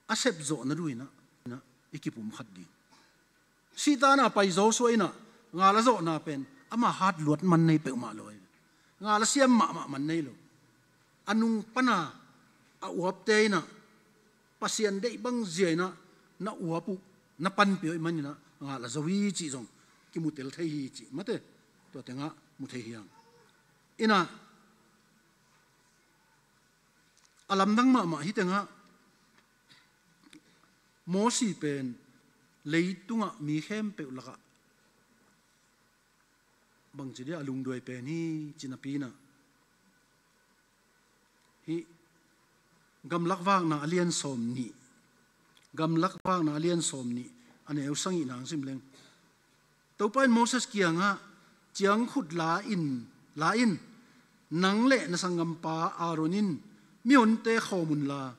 A sepzawhna duh inah, inah i kipumkhat ding. Sihtakna pai Joshua inah ngal a zawhna pen ama hat luat man nei peuhmah lo ahi. Ngal a siam mahmah man nei lo. A nung pana a uapte inah Pasian deih bang zia inah na uap uh, na panpih uh ih maninah ngal a zo hi cih zong kimutel thei hi cih, mate, tua tengah mu thei hi hang. Inah a lamdang mahmah hi tengah Mosi pen leitungah mi khempeuh lakah bangci dia a lungduai pen hi ci napi inah, hih Gamlak Vakna a lian sawm nih, Gamlak Vakna a lian sawm nih, a neu sagihna hong sim leng. Topa in Moses kiangah, ciangkhut la in, la in, nang le na sanggampa Aaron in mihonte khawm unla,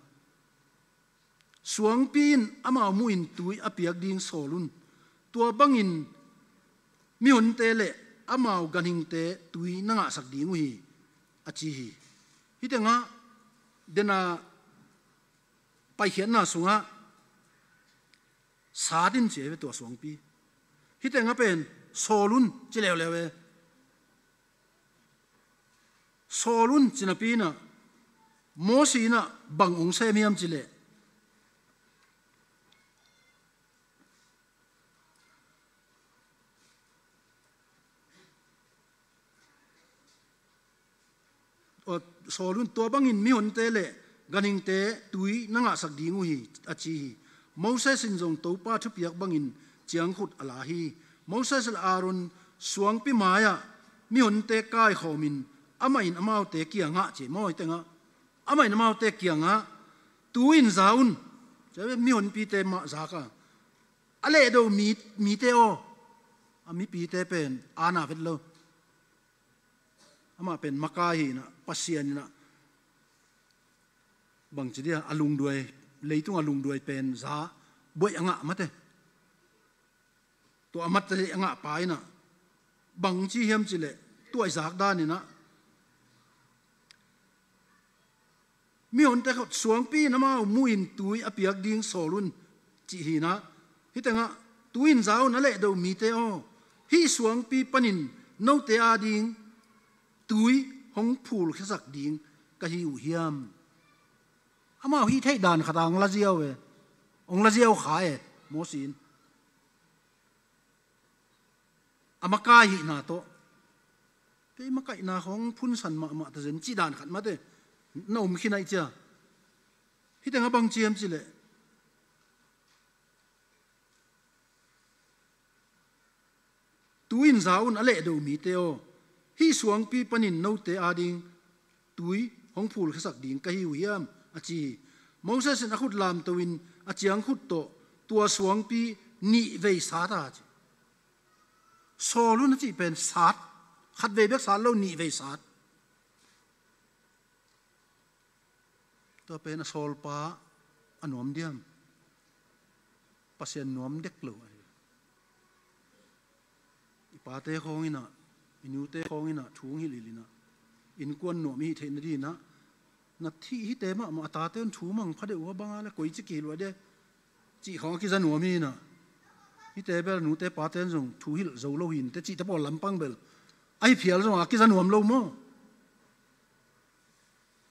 suangpi in amau muhin tui a piak ding sawl un. Tua bangin mihonte le amau ganhingte tui na ngahsak ding uh hi, a ci hi. Hih tengah dena paikhiatna sungah sat in ci ahi ve tua suangpi. Hih tengah pen sawl un ci leuleu e. Sawl un ci napi inah Mosi inah bang hong sem hiam cileh, aw, sawl un, tua bangin mihonte le ganhingte tui na ngahsak ding uh hi, a ci hi. Moses in zong Topa thupiak bangin ciangkhut a la hi. Moses le Aaron suangpi mai-ah mihonte kaikhawmin amah in amaute kiangah, ci maw, hih tengah, amah in amaute kiangah, tu in za un. Mihonpite mah zak a, a lehdo mi, mite aw, a mipite pen aana vet lo. Amah pen makai hi inah, Pasian inah bangci dia a lungduai, leitung a lungduai pen za buaih a ngah, mate. Tua a mat a ngah pa inah bangci hiam cileh, tua i zak dan inah, mihonte khawm suangpi in amau muhin tui a piak ding sawl un, cih hi inah, hih tengah, tu in za un, a lehdo mite aw, hih suangpi panin note ading tui hong phulkhiasak ding ka hi uh hiam? Amau hih theih dan khat a hong la ziau e, hong la ziau kha e, Mosi in. A makai hihna tawh, kei makaihna khawng phunsan mahmah ta zen cih dan khat, mate, na om khin ahih cia. Hih tengah bang ci hiam cileh, tu in za un, a lehdo mite aw, hih suangpi panin note ading tui hong phulkhiasak ding ka hi uh hiam, a ci hi. Moses in a khut lamto in a ciangkhut tawh tua suangpi nih vei sat a, ci. Sawl un a cih pen sat, khat vei bek sat lo, nih vei sat. Tua pen a sawlpa a nuam diam? Pasian nuam dek lo ahi. I pate khawng inah, i nute khawng inah thu hong hilh hilh inah, innkuan nuam i hih theih nadinginah, na thih hihte mahmah a tate un thu mang pha deuh uh a, bang a le koici kihilh uh a de, cih khawng a kiza nuam hi inah. Hihte bel nute pate in zong thu hilh zo lo hi inteh cihte pawl lampang bel ahi phial zong a kiza nuam lo maw?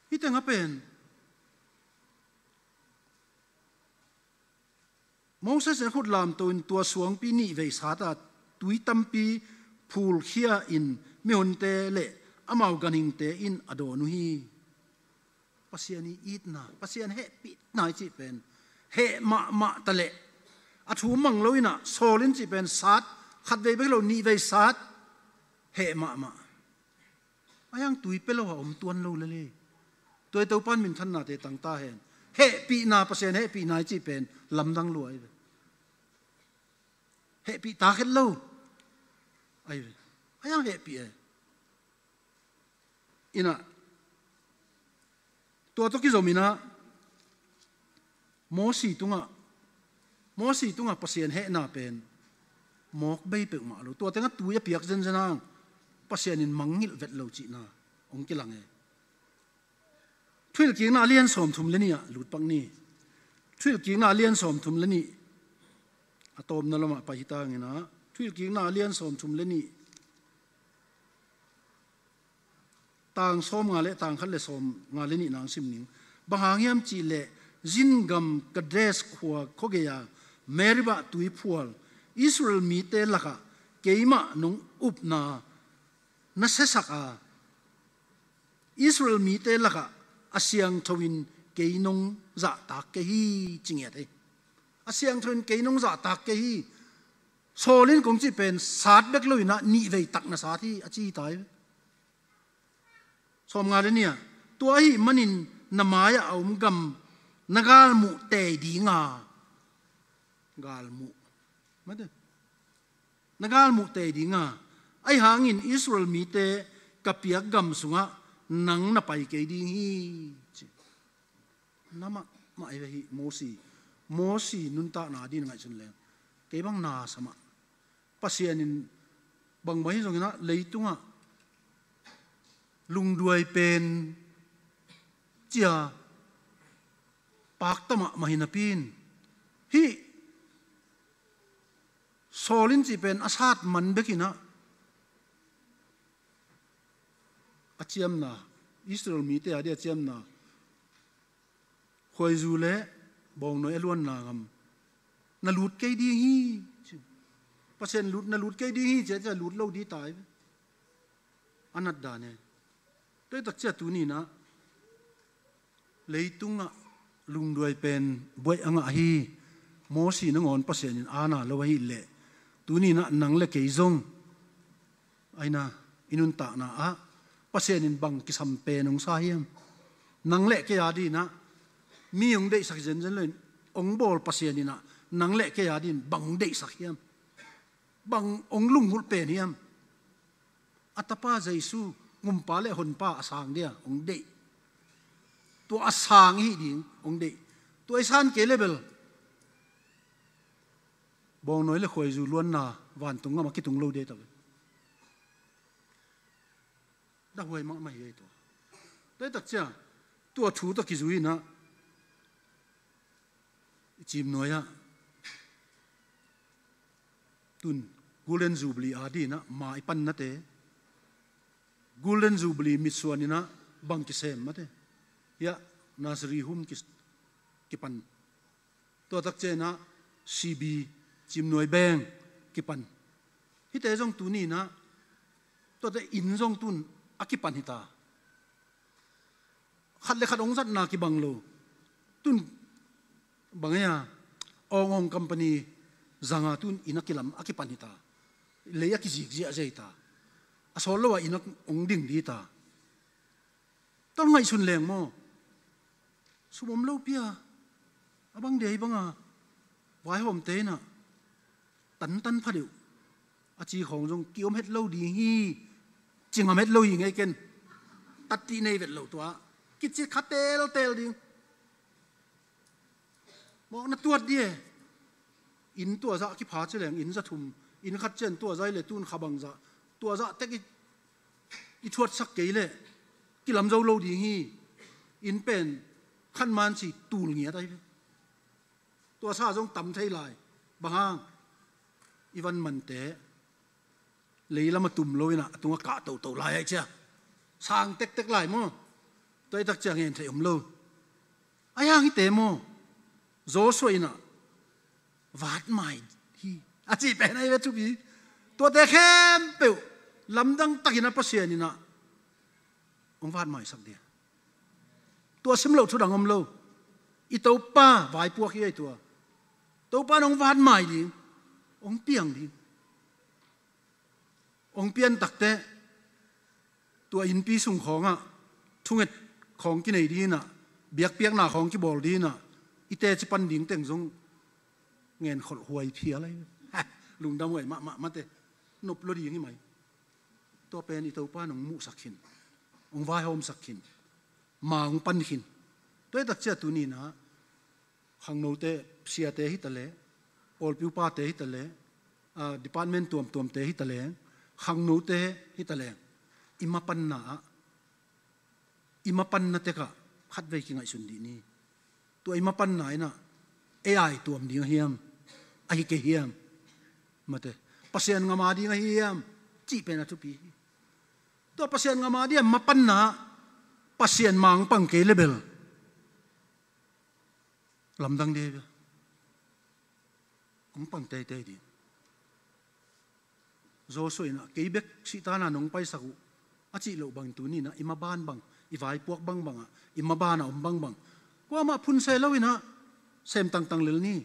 Hih tengah pen Moses in a khut lamto in tua suangpi nih vei sat a, tui tampi phulkhia in mihonte le amau ganhingte in a dawn uh hi. Pasian i itna, Pasian hehpihna i cih pen heh mahmah ta leh, a thu mang lo inah sawl in cih pen sat, khat vei bek lo, nih vei sat, heh mahmah. A hiang tui pia lo a om tuan lo lel hi. Tua i Topa in minthannate tang ta hen. Hehpihna, Pasian hehpihna i cih pen lamdang lua ahi ve. Hehpih ta khet lo ahi ve. A hiang hehpih e. Inah, tua tawh kizom inah, Mosi tungah, Mosi tungah Pasian hehna pen Mawk bei peuhmah lo. Tua tengah tui a piak zenzen hang Pasian in mangngilh vet lo cihna hong kilang e. Thuhilhkikna a lian sawmthum le nih ah lut pak ni. Thuhilhkikna a lian sawmthum le nih a tawpna lamah pai hi ta ing ah, Thuhilhkikna a lian sawmthum le nih, tang sawmnga le tang khat le sawmnga le nihna hong sim ning. Bang hang hiam cih leh Zin gam Kades khua khuagei-a Meribah tuiphual Israel mite lakah keimah nong upna na siasak a, Israel mite lakah a siangtho in kei nong zahtak kei hi, ci ngiat hi. A siangtho in kei nong zahtak kei hi. Saul in kong cih pen sat bek lo in ah nihvei tak na sat hi, a ci hi ta hi. Sawmnga le nih ah, tua ahih manin na mai-ah a om gam na galmuh tei ding a, galmuh, mate, na galmuh tei ding a, ahi hangin Israel mite ka piak gam sungah nang na pai kei ding hi, ci. Na mahmah hi ve hih Mosi. Mosi nuntakna ding ngaihsun leng, kei bang na sa mah. Pasian in bangmah hi zongin ah leitungah lungduai pen cia pakta mahmah hi napi-in, hih Saul in cih pen a sat man bek in ah a ciamna, Israel mite a ding a ciamna, khuaizu le bawngnawi a luanna gam na lut kei ding hi, ci. Pasian lut, na lut kei ding hi, ci a, ci a lut lo ding ta hi ve. A nat dan e. Tua hi takciang tuni-in ah leitungah lungduai pen buaih a ngah hi. Mosi nangawn Pasian in aana lo ahih leh, tuni-in ah nang le kei zong, aina, i nuntakna ah Pasian in bang kisam pen hong sa hiam? Nang le kei a ding in ah mi hong deihsak hi zenzen lo in, hong bawl Pasian in ah nang le kei a ding in bang hong deihsak hiam? Bang hong lunggulh pen hiam? A tapa Jesu, gumpa le honpa a sang ding a hong deih. Tua a sang i hih ding hong deih. Tua i san kei leh bel bawngnawi le khuaizu luanna vantung gam a kitung lo ding hi ta ve. Dahhuai mahmah hi ei tua. Tua hi takciang tua thu tawh kizui-in ah i Ciimnuai ah tun Golden Jubilee a ding in ah ma i pannate, Golden Jubilee mitsuan in ah bang kisem mate. Hiah nursery home ki, kipan. Tua takciang in ah C B, Ciimnuai Bank kipan. Hihte zong tuni-in ah tuate inn zong tun a kipan hi ta. Khat le khat hong zatna kibang lo. Tun bang e a, awng awng company zanga tun inn a kilam a kipan hi ta. Lei a kizik ziahziah hi ta. A sawt lo a inn a hong ding ding hi ta. Tawh ngaihsun leng maw? Sum om lo pi a, a bang dia hi banga vaihawmte in ah tantan pha deuh a ci khawng zong ki-om het lo ding hi. Ci ngam het lo hi ngei ken. Tattih nei vet lo tua. Kici kha teltel ding. Mawkna tuat ding e. Inn tua zah kipha ci leng inn za thum, inn khat ciang tua zah hi leh tun kha bang zah, tua zah tek i, i thuatsak kei leh kilam zo lo ding hi. Inn pen khan man ci tul ngiat ahi ve. Tua sa zong tam thei lai. Bang hang? I van mante lei lam a tum lo in ah a tungah kah toto lai ahi cia. Sang tektek lai maw? Tua hi takciang ngen theih om lo. Ahi hang hihte maw? Joshua in ah vatmai hi a cih pen ahi ve thupi. Tuate khempeuh lamdang takin ah Pasian in ah hong vatmaisak ding. Tua sim loh thudang om lo. I Topa vaipuak hi ei tua. Topa in hong vatmai ding, hong piang ding. Hong pian takteh tua innpi sung khawngah thunget khawng kinei ding in ah, biakpiakna khawng kibawl ding in ah, i teci pan ding teng zong ngenkholh huai phial ahi. Lungdam huai mahmah mate. Nop lo ding hi mai. Tua pen i Topa in hong muhsak khin, hong vaihawmsak khin, ma hong pan khin. Tua hi takciang tuni-in ah khangnote, siate hi ta leh, pawlpi upate hi ta leh, ah, department tuamtuamte hi taleng, khangnote hi taleng, i mapanna ah, i mapanna tekah khatvei kingaihsun dih ni. Tua i mapanna in ah A I tuam ding a hiam, ahi kei hiam, mate, Pasian ngam a ding a hiam, cih pen a thupi hi. Tua Pasian ngam a ding a mapanna ah Pasian mangpang kei le bel lamdang dih hi ve. Hong pang teitei dih. Joshua in ah, "Kei bek Sihtan a nong paisak uh," a cih loh bangin tuni in ah i maban bang, i vaipuak bangbang ah, i maban a om bangbang, kuamah phunse lo in ah sem tangtang lel ni.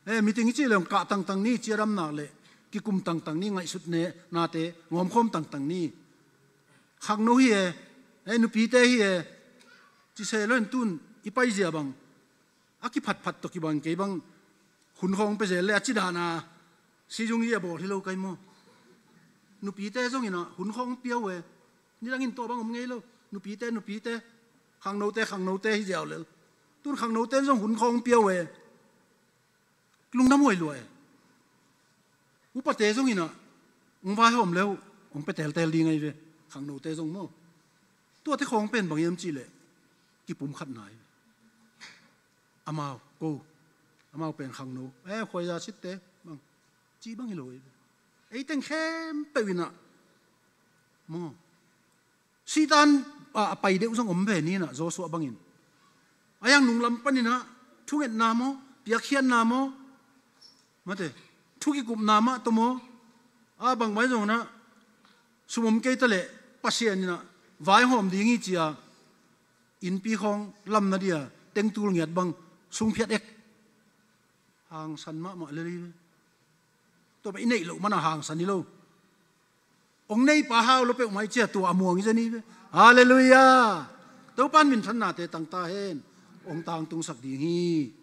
Eh, meeting i cih leh hong kah tangtang ni, ciadamna le kikum tangtang ni, ngaihsut ne nate ngawmkhawm tangtang ni. Khangno hi e, eh, nupite hi e, cise lo in tun i paizia bang a kiphatphat tawh kibang kei bang hun khawng pia zel le a ci dan a sizung hi a bawl hi lo kai maw? Nupite zong in ah hun khawng pia uh e. Nidangin tua bang om ngei lo. Nupite, nupite, khangnote, khangnote hi ziau lel. Tun khangnote in zong hun khawng pia uh e. Lungdam huai lua e. Upate zong in ah hong vaihawm le uh hong pia teltel ding ahi ve. Khangnote zong maw? Tuate khawng pen bang hiam cih leh kipumkhatna hi ve. Amau, ko, amau pen khangno, eh, khuaiza sitte bang, cih bang hi lo hi ve. Ei teng khempeuh in ah maw, Sihtan a, a pai deuh zong om ve ni in ah, Joshua bangin. A hiang nunglam panin ah thungetna maw, piakkhiatna maw, mate, thu kikupna mah tawh maw, a bangmah hi zongin ah sum om kei ta leh Pasian in ah vaihawm ding hi ci a, innpi khawng lamna dia tengtul ngiat bang sungphiat ek. Hangsan mahmah lel hi ve. Tua bang i neih loh man a hangsan hi lo. Hong neipa hau lo peuhmah i cia tua a muang i zen hi ve. Halleluiah. Topan minthannate tang ta hen. Hong tangtungsak ding hi.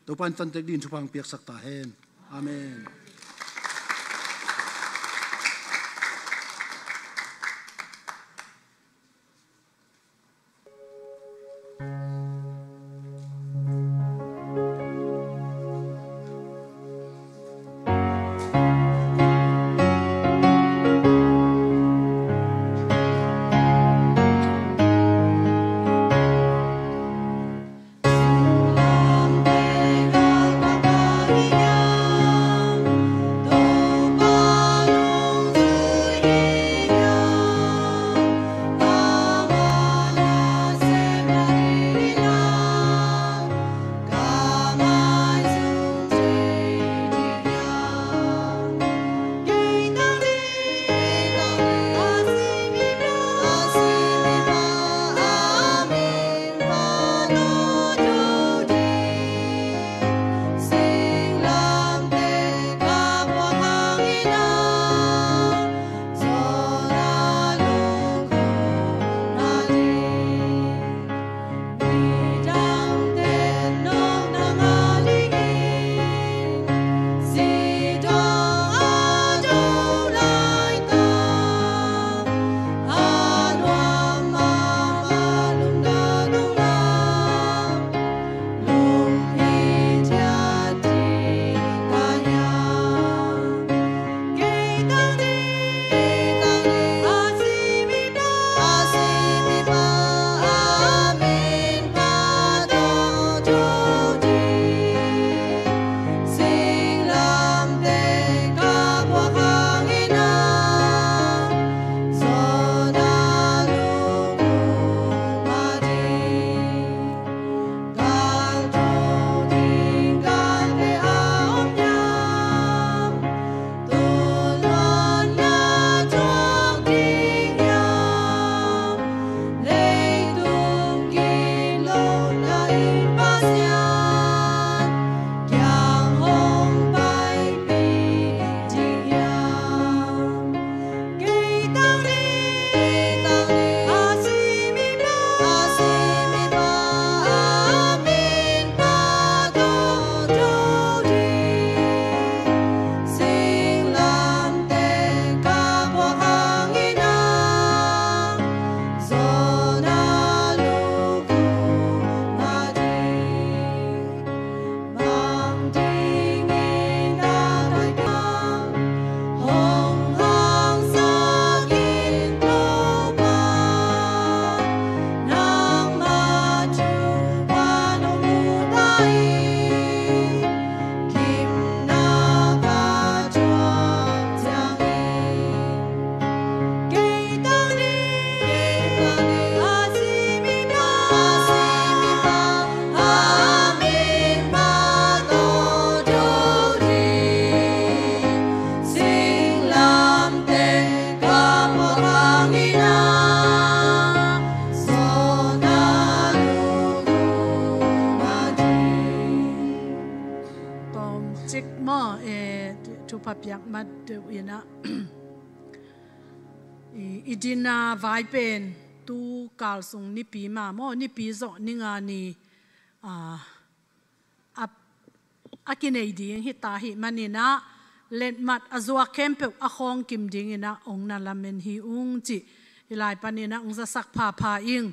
Topan tantek dingin thupha hong piaksak ta hen. Amen. Thupha piak mat deuh inah i, i dinner vai pen tu kal sung Nipi ma maw, Nipi zawh ni nga ni a, a, a kinei ding hi ta ahih maninah letmat a zuak khempeuh a khawng kim dinginah ong na lamen hi ung cih hi lai paninah ong zasak phapha ing.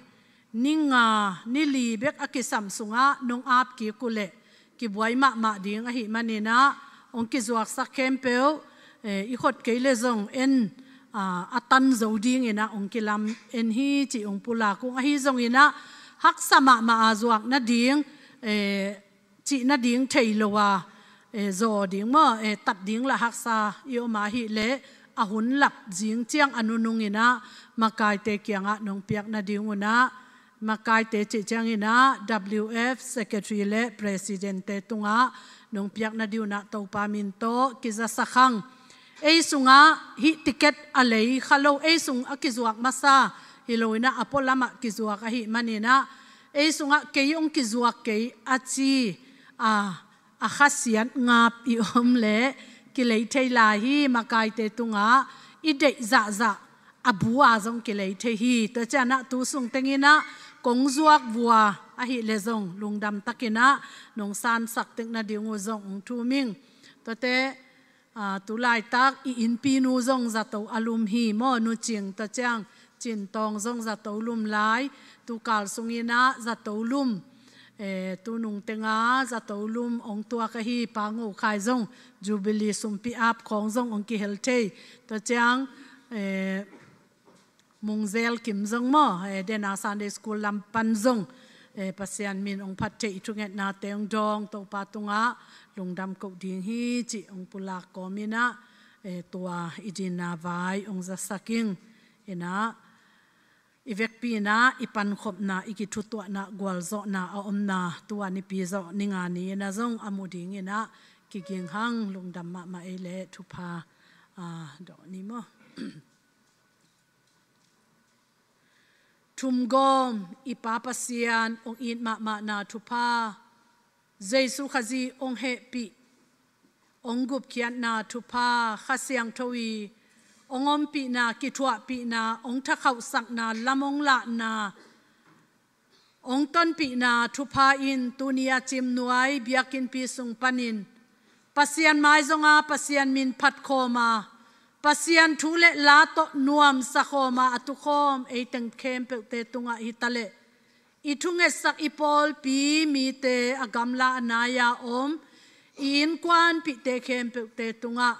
Ni nga ni li bek a kisam sungah nong ap kik uh leh kibuai mahmah ding ahih maninah ong kizuaksak khempeuh, eh, i khot kei le zong en, ah, a tan zo dinginah ong kilam en hi cih ong pulak ung. Ahi zonginah haksa mahmah a zuak nading, eh, cih nading thei lo a, eh, zaw ding maw, eh, tat ding lah haksa i om ahih leh a hun lap zing ciang a nununginah makaite kiangah nong piak nading unah makaite cih cianginah W F secretary le president-te tungah nong piak nading unah Topa min tawh kizasak hang. Ei sungah hih ticket a lei kha lo, ei sung a kizuak masa hi loinah a pualamah kizuak ahih maninah ei sungah kei ong kizuak kei a ci a, a khasiat ngap i om leh kilei thei lai hi. Makaite tungah i deih zahzah a bu a zong kilei thei hi. Tua cianah tu sung tenginah kong zuak vua ahih leh zong lungdam takinah nong sansak tek nading uh zong ong thum ing. Tuate, ah, tu laitak i innpinu zong zato a lum hi maw, Nu Cing, tua ciang Cin Tawng zong zato lum lai, tu kal sunginah zato lum, eh, tu nung tenga zato lum ong tuak ahi Pa Ngo Khai zong Jubilee sumpi ap khawng zong ong kihel thei. Tua ciang, eh, Mungzel Kim zong maw, eh, dena Sunday School lam pan zong, eh, Pasian min ong phat thei i thungetnate ong dawng Topa tungah lungdam koh ding hi cih ong pulak kawminah, eh, tua i dinner vai ong zasak ing. Inah i vekpi inah i pankhopna, i kithutuahna, gualzawhna a omna tua Nipi zawh ni nga ni inah zong a mu dinginah kiging hang. Lungdam mahmah ei leh thupha, ah, dawh ni maw. Thumgawm i Pa Pasian ong it mahmahna thupha, Jesu Khazih ong hehpih, ong gupkhiatna thupha, Kha Siangtho i ong ompihna, kithuahpihna, ong thakhauhsakna, lam ong lahna, ong tonpihna thupha in tuni a Cimnuai biakinnpi sung panin Pasian mai zonga Pasian min phatkhawma, Pasian thu le la tawh nuamsa khawma a tukhawm eiteng khempeuhte tungah hitaleh i thungetsak i pawlpi mite, a gamla a nai-a om i innkuanpihte khempeuhte tungah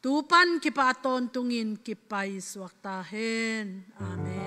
tu pan kipa tawntungin kipai suak ta hen. Amen.